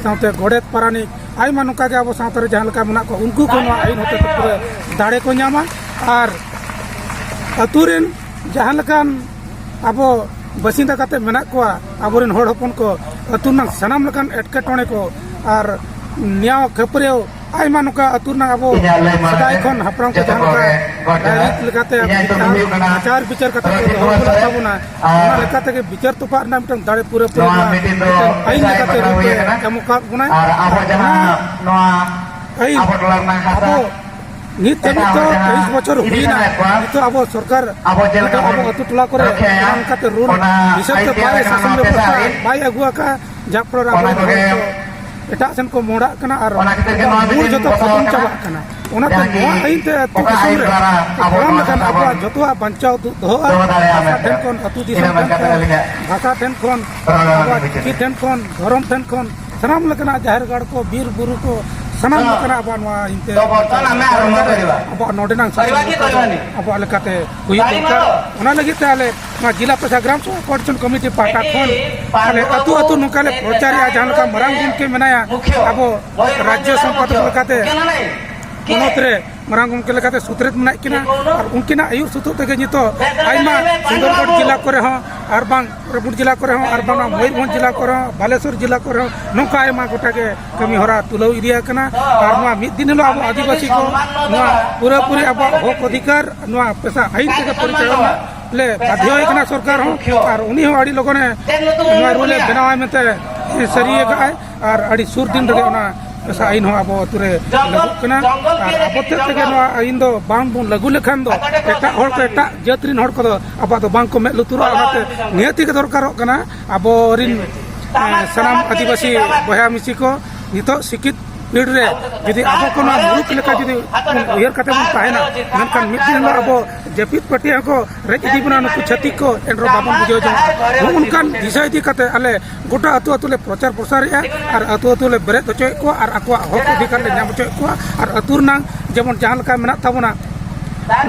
ᱥᱟᱶᱛᱮ ᱜᱚᱰᱮᱛ ᱯᱟᱨᱟᱱᱤᱠ, ᱟᱭᱢᱟ ᱱᱚᱝᱠᱟ ᱜᱮ ᱟᱵᱚ ᱥᱟᱶᱛᱟ ᱨᱮ ᱡᱟᱦᱟᱸ ᱞᱮᱠᱟ ᱢᱮᱱᱟᱜ ᱠᱚᱣᱟ, ᱩᱱᱠᱩ ᱠᱚ ᱱᱚᱣᱟ ᱟᱹᱭᱤᱱ ᱦᱚᱛᱮᱛᱮ ᱯᱩᱨᱟᱹ ᱫᱟᱲᱮ ᱠᱚ ᱧᱟᱢᱟ᱾ ᱟᱨ ᱟᱹᱛᱩ ᱨᱮᱱ ᱡᱟᱦᱟᱸ ᱞᱮᱠᱟᱱ ᱟᱵᱚ ᱵᱟᱥᱤᱱᱫᱟ ᱠᱟᱛᱮ ᱢᱮᱱᱟᱜ ᱠᱚᱣᱟ, ᱟᱵᱚᱨᱮᱱ ᱦᱚᱲ ᱦᱚᱯᱚᱱ ᱠᱚ, ᱟᱹᱛᱩ ᱨᱮᱱᱟᱜ ᱥᱟᱱᱟᱢ ᱞᱮᱠᱟᱱ ᱮᱴᱠᱮᱴᱚᱬᱮ ᱠᱚ ᱟᱨ ᱱᱮᱭᱟᱣ ᱠᱷᱟᱹᱯᱟᱹᱨᱤᱭᱟᱹᱣ ᱟᱭᱢᱟ ᱱᱚᱝᱠᱟ ᱟᱹᱛᱩ ᱨᱮᱱᱟᱜ ᱟᱵᱚ ᱤᱧᱟᱹᱜ ᱞᱟᱹᱭ ᱢᱟᱲᱟᱝ ᱥᱮᱫᱟᱭ ᱨᱮ ᱠᱷᱚᱱ ᱦᱟᱯᱲᱟᱢ ᱠᱚ ᱡᱚᱛᱚ ᱡᱟᱦᱟᱸ ᱠᱚᱜᱮ ᱞᱮᱠᱟ ᱜᱚᱴ ᱡᱚᱦᱟᱨ᱾ ᱨᱟᱭᱨᱤᱛ ᱞᱮᱠᱟᱛᱮ ᱤᱧᱟᱹᱜ ᱧᱩᱛᱩᱢ ᱵᱤᱪᱟᱨ ᱦᱩᱭᱩᱜ ᱠᱟᱱᱟ ᱟᱪᱟᱨ ᱵᱤᱪᱟᱨ ᱠᱟᱛᱮ ᱠᱚ ᱨᱚᱡᱤᱛ ᱫᱚᱦᱚ ᱠᱩᱢᱟᱨ ᱟᱠᱟᱫ ᱥᱚᱨᱮᱱ᱾ ᱛᱟᱵᱚᱱᱟ, ᱟᱨ ᱚᱱᱟ ᱞᱮᱠᱟ ᱛᱮᱜᱮ ᱵᱤᱪᱟᱹᱨ ᱛᱚᱯᱟᱜ ᱨᱮᱱᱟᱜ ᱢᱤᱫᱴᱟᱝ ᱫᱟᱲᱮ ᱯᱩᱨᱟᱹ ᱱᱚᱣᱟ ᱯᱩᱨᱟᱹ ᱢᱤᱴᱤᱝ ᱫᱚ ᱢᱤᱫᱴᱟᱝ ᱟᱹᱭᱤᱱ ᱮᱥ ᱟᱭ ᱞᱮᱠᱟᱛᱮ ᱯᱟᱴᱟᱣ ᱨᱩᱯ ᱦᱩᱭ ᱮ ᱟᱠᱟᱱᱟ᱾ ᱮᱢ ᱟᱠᱟᱫ ᱵᱚᱱᱟᱭ᱾ ᱟᱨ ᱟᱵᱚ ᱟᱨ ᱡᱟᱦᱟᱸ ᱚᱱᱟ ᱱᱚᱣᱟ ᱟᱹᱭᱤᱱ ᱟᱵᱚ ᱴᱚᱞᱟ ᱨᱮᱱᱟᱜ ᱦᱟᱥᱟ ᱟᱵᱚ ᱱᱤᱛ ᱫᱷᱟᱹᱵᱤᱡ ᱮᱴᱟᱜ ᱛᱚ ᱦᱚᱲ ᱡᱟᱦᱟᱸ ᱛᱮᱭᱤᱥ ᱵᱚᱪᱷᱚᱨ ᱤᱫᱤ ᱦᱩᱭᱱᱟ᱾ ᱥᱟᱱᱟᱭᱮᱫ ᱠᱚᱣᱟ, ᱱᱤᱛᱚᱜ ᱟᱵᱚ ᱥᱚᱨᱠᱟᱨ ᱟᱵᱚ ᱪᱮᱫ ᱞᱮᱠᱟ ᱱᱤᱛᱚᱜ ᱟᱵᱚ ᱵᱚᱱ ᱟᱹᱛᱩ ᱴᱚᱞᱟ ᱠᱚᱨᱮ ᱨᱚᱠᱷᱭᱟᱭᱟ, ᱚᱱᱠᱟᱛᱮ ᱨᱩᱞ ᱚᱱᱟ ᱦᱤᱥᱟᱹᱵ ᱛᱮ ᱟᱭᱤᱱ ᱵᱟᱭ ᱛᱮᱭᱟᱨ ᱥᱟᱥᱚᱱ ᱟᱠᱟᱱᱟ, ᱵᱮᱵᱚᱥᱛᱷᱟ ᱯᱮᱥᱟ ᱟᱭᱤᱱ᱾ ᱵᱟᱭ ᱟᱹᱜᱩ ᱟᱠᱟᱫᱼᱟ, ᱡᱟᱦᱟᱸ ᱯᱷᱚᱞᱚ ᱨᱮ ᱚᱱᱟ ᱟᱵᱚᱨᱮᱱ ᱦᱚᱲ ᱠᱚᱜᱮ ᱠᱚ ᱮᱴᱟᱜ ᱥᱮᱱ ᱠᱚ ᱢᱚᱦᱰᱟᱜ ᱠᱟᱱᱟ ᱟᱨ ᱚᱱᱟ ᱠᱷᱟᱹᱛᱤᱨ ᱜᱮ ᱱᱚᱣᱟ ᱢᱩᱞ ᱢᱤᱴᱤᱝ ᱡᱚᱛᱚ ᱵᱚᱱᱫᱚ ᱠᱷᱟᱛᱚᱢ ᱟᱠᱟᱱᱟ᱾ ᱪᱟᱵᱟᱜ ᱠᱟᱱᱟ᱾ ᱚᱱᱟᱛᱮ ᱡᱟᱦᱟᱸ ᱠᱤ ᱱᱚᱣᱟ ᱟᱹᱭᱤᱱ ᱛᱮ ᱟᱹᱛᱩ ᱚᱠᱟ ᱫᱤᱥᱚᱢ ᱟᱹᱭᱤᱱ ᱨᱮ ᱫᱟᱨᱟ ᱟᱵᱚ ᱮᱠᱫᱚᱢ ᱱᱚᱣᱟ ᱞᱮᱠᱟᱱ ᱦᱟᱥᱟ ᱫᱚᱦᱚᱜᱼᱟ᱾ ᱫᱚᱦᱚ ᱫᱟᱲᱮᱭᱟᱜᱼᱟ ᱵᱷᱟᱥᱟ ᱢᱮᱱᱛᱮ᱾ ᱴᱷᱮᱱ ᱠᱷᱚᱱ, ᱟᱹᱛᱩ ᱤᱱᱟᱹ ᱫᱤᱥᱚᱢ ᱢᱮᱱ ᱴᱷᱮᱱ ᱠᱟᱛᱮ ᱠᱷᱚᱱ, ᱟᱹᱞᱤᱧᱟᱜ ᱵᱷᱟᱥᱟ ᱴᱷᱮᱱ ᱠᱷᱚᱱ, ᱨᱚᱲ ᱟᱵᱚᱣᱟᱜ ᱢᱩᱪᱟᱹᱫ ᱪᱤᱠᱤ ᱮᱫᱟ᱾ ᱴᱷᱮᱱ ᱠᱷᱚᱱ, ᱫᱷᱚᱨᱚᱢ ᱴᱷᱮᱱ ᱠᱷᱚᱱ, ᱥᱟᱱᱟᱢ ᱞᱮᱠᱟᱱᱟᱜ ᱡᱟᱦᱮᱨ ᱜᱟᱲ ᱠᱚ, ᱵᱤᱨ ᱵᱩᱨᱩ ᱠᱚ, ᱥᱟᱱᱟᱢ ᱞᱮᱠᱟᱱᱟᱜ ᱟᱵᱚᱣᱟᱜ ᱱᱚᱣᱟ ᱤᱱᱛᱮ ᱟᱵᱚᱣᱟᱜ ᱱᱚᱰᱮᱱᱟᱜ ᱥᱟᱥᱚᱱ ᱞᱮᱠᱟᱛᱮ ᱚᱱᱟ ᱞᱟᱹᱜᱤᱫ ᱛᱮ ᱟᱞᱮ ᱱᱚᱣᱟ ᱡᱮᱞᱟ ᱯᱨᱚᱥᱟ ᱜᱨᱟᱢ ᱥᱚᱵᱷᱟ ᱠᱳᱚᱨᱰᱤᱱᱮᱥᱚᱱ ᱠᱚᱢᱤᱴᱤ ᱯᱟᱦᱴᱟ ᱠᱷᱚᱱ ᱟᱞᱮ ᱟᱹᱛᱩ ᱟᱹᱛᱩ ᱱᱚᱝᱠᱟ ᱞᱮ ᱯᱨᱚᱪᱟᱨᱮᱜᱼᱟ᱾ ᱡᱟᱦᱟᱸ ᱞᱮᱠᱟ ᱢᱟᱨᱟᱝ ᱜᱚᱢᱠᱮ ᱢᱮᱱᱟᱭᱟ ᱟᱵᱚ ᱨᱟᱡᱽᱡᱚ ᱥᱚᱢᱯᱟᱫᱚᱠ ᱞᱮᱠᱟᱛᱮ ᱯᱚᱱᱚᱛ ᱨᱮ ᱢᱟᱨᱟᱝ ᱜᱚᱢᱠᱮ ᱞᱮᱠᱟᱛᱮ ᱥᱩᱛᱨᱮᱛ ᱢᱮᱱᱟᱜ ᱠᱤᱱᱟ, ᱟᱨ ᱩᱱᱠᱤᱱᱟᱜ ᱟᱹᱭᱩᱨ ᱥᱩᱛᱩᱜ ᱛᱮᱜᱮ ᱱᱤᱛᱚᱜ ᱟᱭᱢᱟ ᱥᱩᱱᱫᱚᱨᱜᱚᱲ ᱡᱮᱞᱟ ᱠᱚᱨᱮ ᱦᱚᱸ ᱟᱨ ᱵᱟᱝ ᱨᱟᱭᱯᱩᱨ ᱡᱮᱞᱟ ᱠᱚᱨᱮ ᱦᱚᱸ ᱟᱨ ᱵᱟᱝ ᱱᱚᱣᱟ ᱢᱚᱭᱩᱨᱵᱷᱚᱸᱡᱽ ᱡᱮᱞᱟ ᱠᱚᱨᱮ ᱦᱚᱸ ᱵᱟᱞᱮᱥᱚᱨ ᱡᱮᱞᱟ ᱠᱚᱨᱮ ᱦᱚᱸ ᱱᱚᱝᱠᱟ ᱟᱭᱢᱟ ᱜᱚᱴᱟ ᱜᱮ ᱠᱟᱹᱢᱤ ᱦᱚᱨᱟ ᱛᱩᱞᱟᱹᱣ ᱤᱫᱤ ᱟᱠᱟᱱᱟ᱾ ᱟᱨ ᱱᱚᱣᱟ ᱢᱤᱫ ᱫᱤᱱ ᱦᱤᱞᱳᱜ ᱟᱵᱚ ᱟᱹᱫᱤᱵᱟᱹᱥᱤ ᱠᱚ ᱱᱚᱣᱟ ᱯᱩᱨᱟᱹᱯᱩᱨᱤ ᱟᱵᱚᱣᱟᱜ ᱦᱚᱠ ᱚᱫᱷᱤᱠᱟᱨ ᱱᱚᱣᱟ ᱯᱮᱥᱟ ᱟᱭᱤᱱ ᱛᱮᱜᱮ ᱯᱚᱨᱤᱪᱟᱞᱚᱱᱟ ᱞᱮ ᱵᱟᱫᱷᱭᱚᱭ ᱠᱟᱱᱟ ᱥᱚᱨᱠᱟᱨ ᱦᱚᱸ, ᱟᱨ ᱩᱱᱤ ᱦᱚᱸ ᱟᱹᱰᱤ ᱞᱚᱜᱚᱱᱮ ᱱᱚᱣᱟ ᱨᱩᱞᱮ ᱵᱮᱱᱟᱣᱟ ᱢᱮᱱᱛᱮ ᱥᱟᱹᱨᱤ ᱟᱠᱟᱫᱼᱟᱭ᱾ ᱟᱨ ᱟᱹᱰᱤ ᱥᱩᱨ ᱫᱤᱱ ᱨᱮᱜᱮ ᱚᱱᱟ ᱯᱮᱥᱟ ᱟᱭᱤᱱ ᱦᱚᱸ ᱟᱵᱚ ᱟᱹᱛᱩ ᱨᱮ ᱞᱟᱹᱜᱩᱜ ᱠᱟᱱᱟ᱾ ᱟᱨ ᱟᱵᱚ ᱛᱮᱫ ᱛᱮᱜᱮ ᱱᱚᱣᱟ ᱟᱭᱤᱱ ᱫᱚ ᱵᱟᱝ ᱵᱚᱱ ᱞᱟᱹᱜᱩ ᱞᱮᱠᱷᱟᱱ ᱫᱚ ᱮᱴᱟᱜ ᱦᱚᱲ ᱠᱚ, ᱮᱴᱟᱜ ᱡᱟᱹᱛ ᱨᱤᱱ ᱦᱚᱲ ᱠᱚᱫᱚ ᱟᱵᱚᱣᱟᱜ ᱫᱚ ᱵᱟᱝ ᱠᱚ ᱢᱮᱫ ᱞᱩᱛᱩᱨᱚᱜᱼᱟ᱾ ᱚᱱᱟᱛᱮ ᱱᱤᱦᱟᱹᱛ ᱜᱮ ᱫᱚᱨᱠᱟᱨᱚᱜ ᱠᱟᱱᱟ ᱟᱵᱚᱨᱤᱱ, ᱮ, ᱥᱟᱱᱟᱢ ᱟᱹᱫᱤᱵᱟᱹᱥᱤ ᱵᱚᱭᱦᱟ ᱢᱤᱥᱤ ᱠᱚ ᱱᱤᱛᱚᱜ ᱥᱤᱠᱠᱷᱤᱛ ᱯᱤᱲ ᱨᱮ ᱡᱩᱫᱤ ᱟᱵᱚ ᱠᱚ ᱱᱚᱣᱟ ᱢᱩᱞᱩᱠ ᱞᱮᱠᱟ ᱡᱩᱫᱤ ᱵᱚᱱ ᱩᱭᱦᱟᱹᱨ ᱠᱟᱛᱮ ᱵᱚᱱ ᱛᱟᱦᱮᱱᱟ, ᱢᱮᱱᱠᱷᱟᱱ ᱢᱤᱫ ᱫᱤᱱ ᱦᱤᱞᱳᱜ ᱟᱵᱚ ᱡᱟᱹᱯᱤᱫ ᱯᱟᱹᱴᱤᱭᱟᱹ ᱦᱚᱸᱠᱚ ᱨᱮᱡ ᱤᱫᱤ ᱵᱚᱱᱟ ᱱᱩᱠᱩ ᱪᱷᱟᱹᱛᱤᱠ ᱠᱚ, ᱮᱱ ᱨᱮᱦᱚᱸ ᱵᱟᱵᱚᱱ ᱵᱩᱡᱷᱟᱹᱣ ᱡᱚᱝᱟ᱾ ᱱᱚᱜᱼᱚ ᱱᱚᱝᱠᱟᱱ ᱫᱤᱥᱟᱹ ᱤᱫᱤ ᱠᱟᱛᱮ ᱟᱞᱮ ᱜᱚᱴᱟ ᱟᱹᱛᱩ ᱟᱹᱛᱩ ᱞᱮ ᱯᱨᱚᱪᱟᱨ ᱯᱨᱚᱥᱟᱨᱮᱜᱼᱟ ᱟᱨ ᱟᱹᱛᱩ ᱟᱹᱛᱩ ᱞᱮ ᱵᱮᱨᱮᱫ ᱦᱚᱪᱚᱭᱮᱫ ᱠᱚᱣᱟ ᱟᱨ ᱟᱠᱚᱣᱟᱜ ᱦᱚᱠ ᱚᱫᱷᱤᱠᱟᱨ ᱞᱮ ᱧᱟᱢ ᱦᱚᱪᱚᱭᱮᱫ ᱠᱚᱣᱟ᱾ ᱟᱨ ᱟᱹᱛᱩ ᱨᱮᱱᱟᱝ ᱡᱮᱢᱚᱱ ᱡᱟᱦᱟᱸ ᱞᱮᱠᱟ ᱢᱮᱱᱟᱜ ᱛᱟᱵᱚᱱᱟ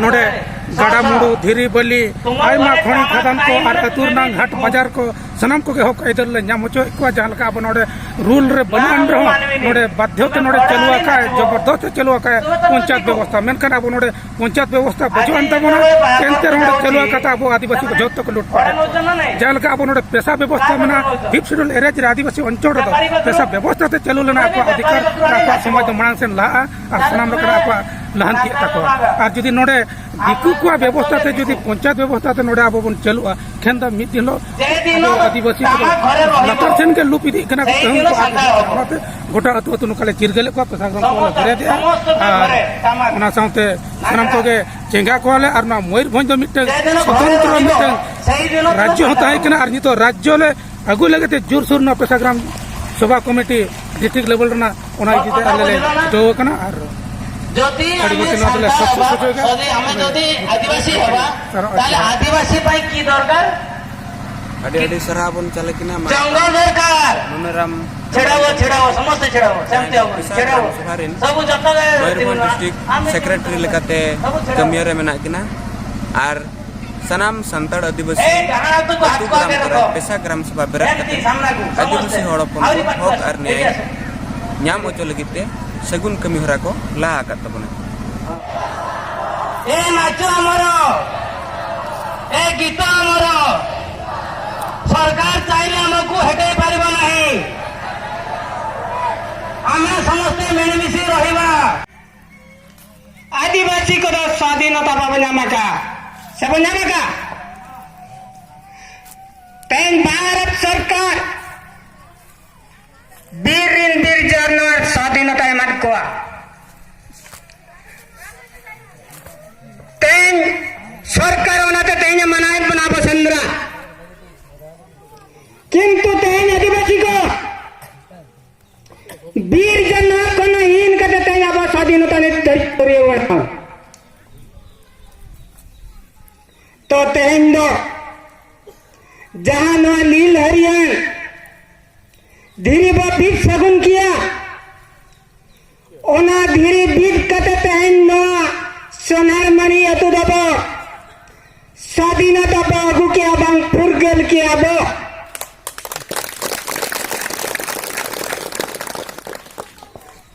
ᱱᱚᱰᱮ ᱜᱟᱰᱟ ᱢᱩᱰᱩ, ᱫᱷᱤᱨᱤ ᱵᱟᱹᱞᱤ, ᱟᱭᱢᱟ ᱠᱷᱚᱱᱤ ᱠᱷᱟᱫᱟᱱ ᱠᱚ ᱟᱨ ᱟᱹᱛᱩ ᱨᱮᱱᱟᱝ ᱦᱟᱴ ᱵᱟᱡᱟᱨ ᱠᱚ ᱥᱟᱱᱟᱢ ᱠᱚᱜᱮ ᱦᱚᱠ ᱟᱹᱭᱫᱟᱹᱨ ᱞᱮ ᱧᱟᱢ ᱦᱚᱪᱚᱭᱮᱫ ᱠᱚᱣᱟ᱾ ᱡᱟᱦᱟᱸ ᱞᱮᱠᱟ ᱟᱵᱚ ᱱᱚᱰᱮ ᱨᱩᱞ ᱨᱮ ᱵᱟᱹᱱᱩᱜ ᱟᱱ ᱨᱮᱦᱚᱸ ᱱᱚᱰᱮ ᱵᱟᱫᱽᱫᱷᱚ ᱛᱮ ᱱᱚᱰᱮ ᱪᱟᱹᱞᱩ ᱟᱠᱟᱫ, ᱡᱚᱵᱚᱨᱫᱚᱥᱛ ᱮ ᱪᱟᱹᱞᱩ ᱟᱠᱟᱫ ᱯᱚᱧᱪᱟᱭᱮᱛ ᱵᱮᱵᱚᱥᱛᱷᱟ, ᱢᱮᱱᱠᱷᱟᱱ ᱟᱵᱚ ᱱᱚᱰᱮ ᱯᱚᱧᱪᱟᱭᱮᱛ ᱵᱮᱵᱚᱥᱛᱷᱟ ᱵᱟᱹᱪᱩᱜ ᱟᱱ ᱛᱟᱵᱚᱱᱟ, ᱮᱱᱛᱮ ᱨᱮᱦᱚᱸ ᱱᱚᱰᱮ ᱪᱟᱹᱞᱩ ᱟᱠᱟᱫ ᱟᱵᱚ ᱟᱹᱫᱤᱵᱟᱹᱥᱤ ᱠᱚ ᱡᱚᱛᱚ ᱠᱚ ᱞᱩᱴ ᱯᱟᱴ᱾ ᱡᱟᱦᱟᱸ ᱞᱮᱠᱟ ᱟᱵᱚ ᱱᱚᱰᱮ ᱯᱮᱥᱟ ᱵᱮᱵᱚᱥᱛᱷᱟ ᱢᱮᱱᱟᱜᱼᱟ, ᱯᱷᱤᱯᱛᱷ ᱥᱤᱰᱩᱞ ᱮᱨᱤᱭᱟ ᱨᱮ ᱟᱹᱫᱤᱵᱟᱹᱥᱤ ᱚᱧᱪᱚᱞ ᱨᱮᱫᱚ ᱯᱮᱥᱟ ᱵᱮᱵᱚᱥᱛᱷᱟ ᱛᱮ ᱪᱟᱹᱞᱩ ᱞᱮᱱᱟ ᱟᱠᱚᱣᱟᱜ ᱚᱫᱷᱤᱠᱟᱨ, ᱟᱠᱚᱣᱟᱜ ᱥᱚᱢᱟᱡᱽ ᱫᱚ ᱢᱟᱲᱟᱝ ᱥᱮᱱ ᱞᱟᱦᱟᱜᱼᱟ ᱟᱨ ᱥᱟᱱᱟᱢ ᱞᱮᱠᱟᱱᱟᱜ ᱟᱠᱚᱣᱟᱜ ᱞᱟᱦᱟᱱᱛᱤᱜ ᱛᱟᱠᱚᱣᱟ᱾ ᱟᱨ ᱡᱩᱫᱤ ᱱᱚᱰᱮ ᱫᱤᱠᱩ ᱠᱚᱣᱟᱜ ᱵᱮᱵᱚᱥᱛᱷᱟ ᱛᱮ ᱡᱩᱫᱤ ᱯᱚᱧᱪᱟᱭᱮᱛ ᱵᱮᱵᱚᱥᱛᱷᱟ ᱛᱮ ᱱᱚᱰᱮ ᱟᱵᱚ ᱵᱚᱱ ᱪᱟᱹᱞᱩᱜᱼᱟ, ᱠᱷᱟᱱ ᱫᱚ ᱢᱤᱫ ᱫᱤᱱ ᱦᱤᱞᱳᱜ ᱟᱵᱚ ᱟᱹᱫᱤᱵᱟᱹᱥᱤ ᱠᱚᱫᱚ ᱞᱟᱛᱟᱨ ᱥᱮᱱ ᱜᱮ ᱞᱩᱯ ᱤᱫᱤᱜ ᱠᱟᱱᱟ ᱠᱚ, ᱛᱟᱹᱦᱩ ᱠᱚ ᱟᱫ ᱤᱫᱤᱜ ᱠᱟᱱᱟ᱾ ᱚᱱᱟᱛᱮ ᱜᱚᱴᱟ ᱟᱹᱛᱩ ᱟᱹᱛᱩ ᱱᱚᱝᱠᱟ ᱞᱮ ᱪᱤᱨᱜᱟᱹᱞᱮᱫ ᱠᱚᱣᱟ, ᱯᱮᱥᱟ ᱜᱨᱟᱢ ᱠᱚ ᱞᱮ ᱵᱮᱨᱮᱫᱮᱜᱼᱟ᱾ ᱟᱨ ᱚᱱᱟ ᱥᱟᱶᱛᱮ ᱥᱟᱱᱟᱢ ᱠᱚᱜᱮ ᱪᱮᱸᱜᱟ ᱠᱚᱣᱟᱞᱮ᱾ ᱟᱨ ᱱᱚᱣᱟ ᱢᱚᱭᱩᱨᱵᱷᱚᱸᱡᱽ ᱫᱚ ᱢᱤᱫᱴᱟᱝ ᱥᱚᱛᱚᱱᱛᱨᱚ ᱢᱤᱫᱴᱟᱝ ᱨᱟᱡᱽᱡᱚ ᱦᱚᱸ ᱛᱟᱦᱮᱸ ᱠᱟᱱᱟ, ᱟᱨ ᱱᱤᱛᱚᱜ ᱨᱟᱡᱽᱡᱚ ᱞᱮ ᱟᱹᱜᱩ ᱞᱟᱹᱜᱤᱫ ᱛᱮ ᱡᱳᱨᱥᱳᱨ ᱱᱚᱣᱟ ᱯᱮᱥᱟ ᱜᱨᱟᱢ ᱥᱚᱵᱷᱟ ᱠᱚᱢᱤᱴᱤ ᱰᱤᱥᱴᱨᱤᱠᱴ ᱞᱮᱵᱮᱞ ᱨᱮᱱᱟᱜ ᱚᱱᱟ ᱤᱫᱤ ᱛᱮ ᱟᱞᱮ ᱞᱮ ᱪᱷᱩᱴᱟᱹᱣ ᱟᱠᱟᱱᱟ᱾ ᱟᱨ ᱡᱩᱫᱤ ᱟᱹᱰᱤ ᱟᱢ ᱢᱚᱡᱽ ᱢᱤᱫ ᱱᱚᱣᱟ ᱫᱚᱞᱮ ᱥᱟᱱᱛᱟᱲ ᱥᱟᱠᱥᱮᱥ ᱦᱚᱵᱟ, ᱦᱚᱪᱚᱭ ᱜᱮᱭᱟ᱾ ᱡᱩᱫᱤ ᱟᱢ ᱡᱩᱫᱤ ᱟᱹᱫᱤᱵᱟᱹᱥᱤ ᱦᱚᱵᱟ, ᱟᱨ ᱛᱟᱦᱞᱮ ᱟᱹᱫᱤᱵᱟᱹᱥᱤ ᱯᱟᱭ ᱠᱤ ᱫᱚᱨᱠᱟᱨ? ᱟᱹᱰᱤ ᱟᱹᱰᱤ ᱥᱟᱨᱦᱟᱣ ᱵᱚᱱ ᱪᱟᱞᱮ ᱠᱤᱱᱟ ᱢᱟ᱾ ᱪᱚᱝᱜᱚᱞ ᱫᱚᱨᱠᱟᱨ᱾ ᱢᱚᱱᱳᱨᱟᱢ ᱪᱷᱮᱲᱟᱣ, ᱪᱷᱮᱲᱟᱣ, ᱥᱚᱢᱚᱥᱛᱮ ᱪᱷᱮᱲᱟᱣ, ᱥᱟᱱᱛᱤ ᱟᱵᱚᱱ, ᱯᱮᱥᱟ ᱪᱷᱮᱲᱟᱣ᱾ ᱜᱨᱟᱢ ᱥᱚᱵᱷᱟ ᱨᱮᱱ ᱥᱚᱵᱩ ᱡᱚᱛᱚ ᱜᱮ ᱢᱚᱭᱩᱨᱵᱷᱚᱸᱡᱽ ᱛᱤᱸᱜᱩᱱᱟ᱾ ᱰᱤᱥᱴᱨᱤᱠᱴ ᱟᱢ ᱥᱮᱠᱨᱮᱴᱟᱨᱤ ᱞᱮᱠᱟᱛᱮ ᱥᱚᱵᱩ ᱪᱷᱮᱲᱟᱣ᱾ ᱠᱟᱹᱢᱤᱭᱟᱹ ᱨᱮ ᱢᱮᱱᱟᱜ ᱠᱤᱱᱟ᱾ ᱟᱨ ᱥᱟᱱᱟᱢ ᱥᱟᱱᱛᱟᱲ ᱟᱹᱫᱤᱵᱟᱹᱥᱤ ᱮᱭ, ᱰᱟᱦᱟᱨ ᱟᱹᱛᱩ ᱠᱚ ᱟᱹᱛᱩ ᱦᱟᱛ ᱠᱚ ᱜᱨᱟᱢ ᱟᱛᱮ ᱠᱚᱨᱮ ᱨᱚᱠᱚ᱾ ᱯᱮᱥᱟ ᱜᱨᱟᱢ ᱥᱚᱵᱷᱟ ᱵᱮᱨᱮᱫ ᱮᱢ ᱠᱟᱛᱮ ᱛᱤ ᱥᱟᱢᱱᱟ ᱠᱚ, ᱟᱹᱫᱤᱵᱟᱹᱥᱤ ᱥᱚᱢᱚᱥᱛᱮ᱾ ᱦᱚᱲ ᱦᱚᱯᱚᱱ ᱟᱹᱣᱨᱤ ᱠᱚ ᱵᱟᱠᱚ ᱦᱚᱠ ᱟᱨ ᱱᱮᱭᱟᱭ ᱴᱷᱤᱠ ᱟᱪᱷᱮ᱾ ᱧᱟᱢ ᱦᱚᱪᱚ ᱞᱟᱹᱜᱤᱫ ᱛᱮ ᱥᱟᱹᱜᱩᱱ ᱠᱟᱹᱢᱤ ᱦᱚᱨᱟ ᱠᱚ ᱞᱟᱦᱟ ᱟᱠᱟᱫ ᱛᱟᱵᱚᱱᱟ᱾ এ নাচো আমার, এ গীত আমার, সরকার চাইলে আমাকে হেঁটে পারিব ନାହିଁ। ଆମେ ସମସ୍ତେ ମିଳିମିଶି ରହିବା। ଆଦିବାସୀଙ୍କ ସ୍ୱାଧୀନତା ବାବୁ ᱧᱟᱢ ᱟᱠᱟᱫ, ᱥᱮ ᱵᱚᱱ ᱧᱟᱢ ᱟᱠᱟᱫ? ᱛᱮᱦᱮᱧ ᱵᱷᱟᱨᱚᱛ ᱥᱚᱨᱠᱟᱨ ᱵᱤᱨ ᱨᱤᱱ ᱵᱤᱨ ᱡᱟᱱᱣᱟᱨ ᱥᱟᱫᱷᱤᱱᱚᱛᱟᱭ ᱮᱢᱟᱫ ᱠᱚᱣᱟ᱾ ᱛᱮᱦᱮᱧ ᱥᱚᱨᱠᱟᱨ ᱚᱱᱟᱛᱮ ᱛᱮᱦᱮᱧ ᱮ ᱢᱟᱱᱟᱣᱮᱫ ᱵᱚᱱᱟ ᱟᱵᱚ ᱥᱮᱸᱫᱽᱨᱟ᱾ ᱠᱤᱱᱛᱩ ᱛᱮᱦᱮᱧ ᱟᱹᱫᱤᱵᱟᱹᱥᱤ ᱠᱚ ᱵᱤᱨ ᱡᱟᱱᱣᱟᱨ ᱠᱷᱚᱱ ᱦᱤᱱ ᱠᱟᱛᱮ ᱛᱮᱦᱮᱧ ᱟᱵᱚ ᱥᱟᱫᱷᱤᱱᱚᱛᱟ ᱱᱤᱛ ᱫᱷᱟᱹᱨᱤᱡ ᱯᱩᱨᱤᱭᱟᱹ ᱵᱚᱱᱟ᱾ ᱛᱚ ᱛᱮᱦᱮᱧ ᱫᱚ ᱡᱟᱦᱟᱸ ᱱᱚᱣᱟ ᱞᱤᱞ ᱦᱟᱹᱨᱤᱭᱟᱹᱲ ᱫᱷᱤᱨᱤ ᱵᱚ ᱵᱤᱫ ᱥᱟᱹᱜᱩᱱ ᱠᱮᱭᱟ, ᱚᱱᱟ ᱫᱷᱤᱨᱤ ᱵᱤᱫ ᱠᱟᱛᱮ ᱛᱮᱦᱮᱧ ᱱᱚᱣᱟ ᱥᱳᱱᱟᱨᱢᱟᱹᱱᱤ ᱟᱹᱛᱩ ᱫᱚᱵᱚ ᱥᱟᱫᱷᱤᱱᱚᱛᱟ ᱵᱚ ᱟᱹᱜᱩ ᱠᱮᱭᱟ, ᱵᱟᱝ ᱯᱷᱩᱨᱜᱟᱹᱞ ᱠᱮᱭᱟ ᱵᱚ᱾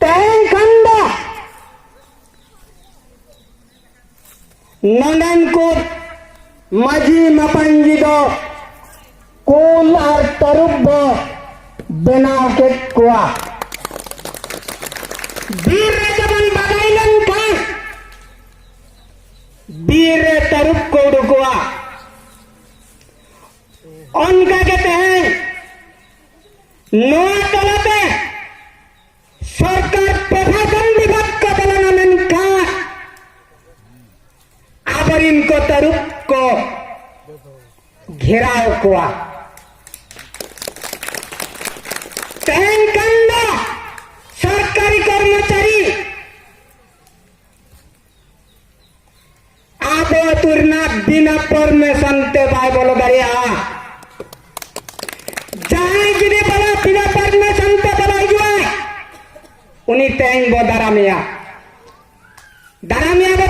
ᱛᱮᱦᱮᱧ ᱠᱷᱚᱱ ᱫᱚ ᱱᱚᱰᱮᱱ ᱠᱚ ᱢᱟᱹᱡᱷᱤ ᱢᱟᱯᱟᱧᱡᱤ ᱫᱚ ᱠᱩᱞ ᱟᱨ ᱛᱟᱹᱨᱩᱵ ᱵᱚ ᱵᱮᱱᱟᱣ ᱠᱮᱫ ᱠᱚᱣᱟ᱾ ᱵᱤᱨ ᱨᱮ ᱡᱮᱢᱚᱱ ᱵᱟᱰᱟᱭ ᱞᱮᱱᱠᱷᱟᱱ ᱵᱤᱨ ᱨᱮ ᱛᱟᱹᱨᱩᱵ ᱠᱚ ᱩᱰᱩᱠᱚᱜᱼᱟ, ᱚᱱᱠᱟ ᱜᱮ ᱛᱮᱦᱮᱧ ᱱᱚᱣᱟ ᱛᱟᱞᱟᱛᱮ ᱥᱚᱨᱠᱟᱨ ᱯᱨᱚᱥᱟᱥᱚᱱ ᱵᱤᱵᱷᱟᱜᱽ ᱠᱚ ᱵᱚᱞᱚᱱᱟ, ᱢᱮᱱᱠᱷᱟᱱ ᱟᱵᱚᱨᱤᱱ ᱠᱚ ᱛᱟᱹᱨᱩᱵ ᱠᱚ ᱜᱷᱮᱨᱟᱣ ᱠᱚᱣᱟ᱾ ᱛᱮᱦᱮᱧ ᱠᱷᱟᱱ ᱫᱚ ᱥᱚᱨᱠᱟᱨᱤ ᱠᱚᱨᱢᱚᱪᱟᱨᱤ ᱟᱵᱚ ᱟᱹᱛᱩ ᱨᱮᱱᱟᱜ ᱵᱤᱱᱟ ᱯᱟᱨᱢᱤᱥᱚᱱ ᱛᱮ ᱵᱟᱭ ᱵᱚᱞᱚ ᱫᱟᱲᱮᱭᱟᱜᱼᱟ᱾ ᱩᱱᱤ ᱛᱮᱦᱮᱧ ᱵᱚ ᱫᱟᱨᱟᱢᱮᱭᱟ᱾ ᱫᱟᱨᱟᱢᱮᱭᱟ ᱵᱚ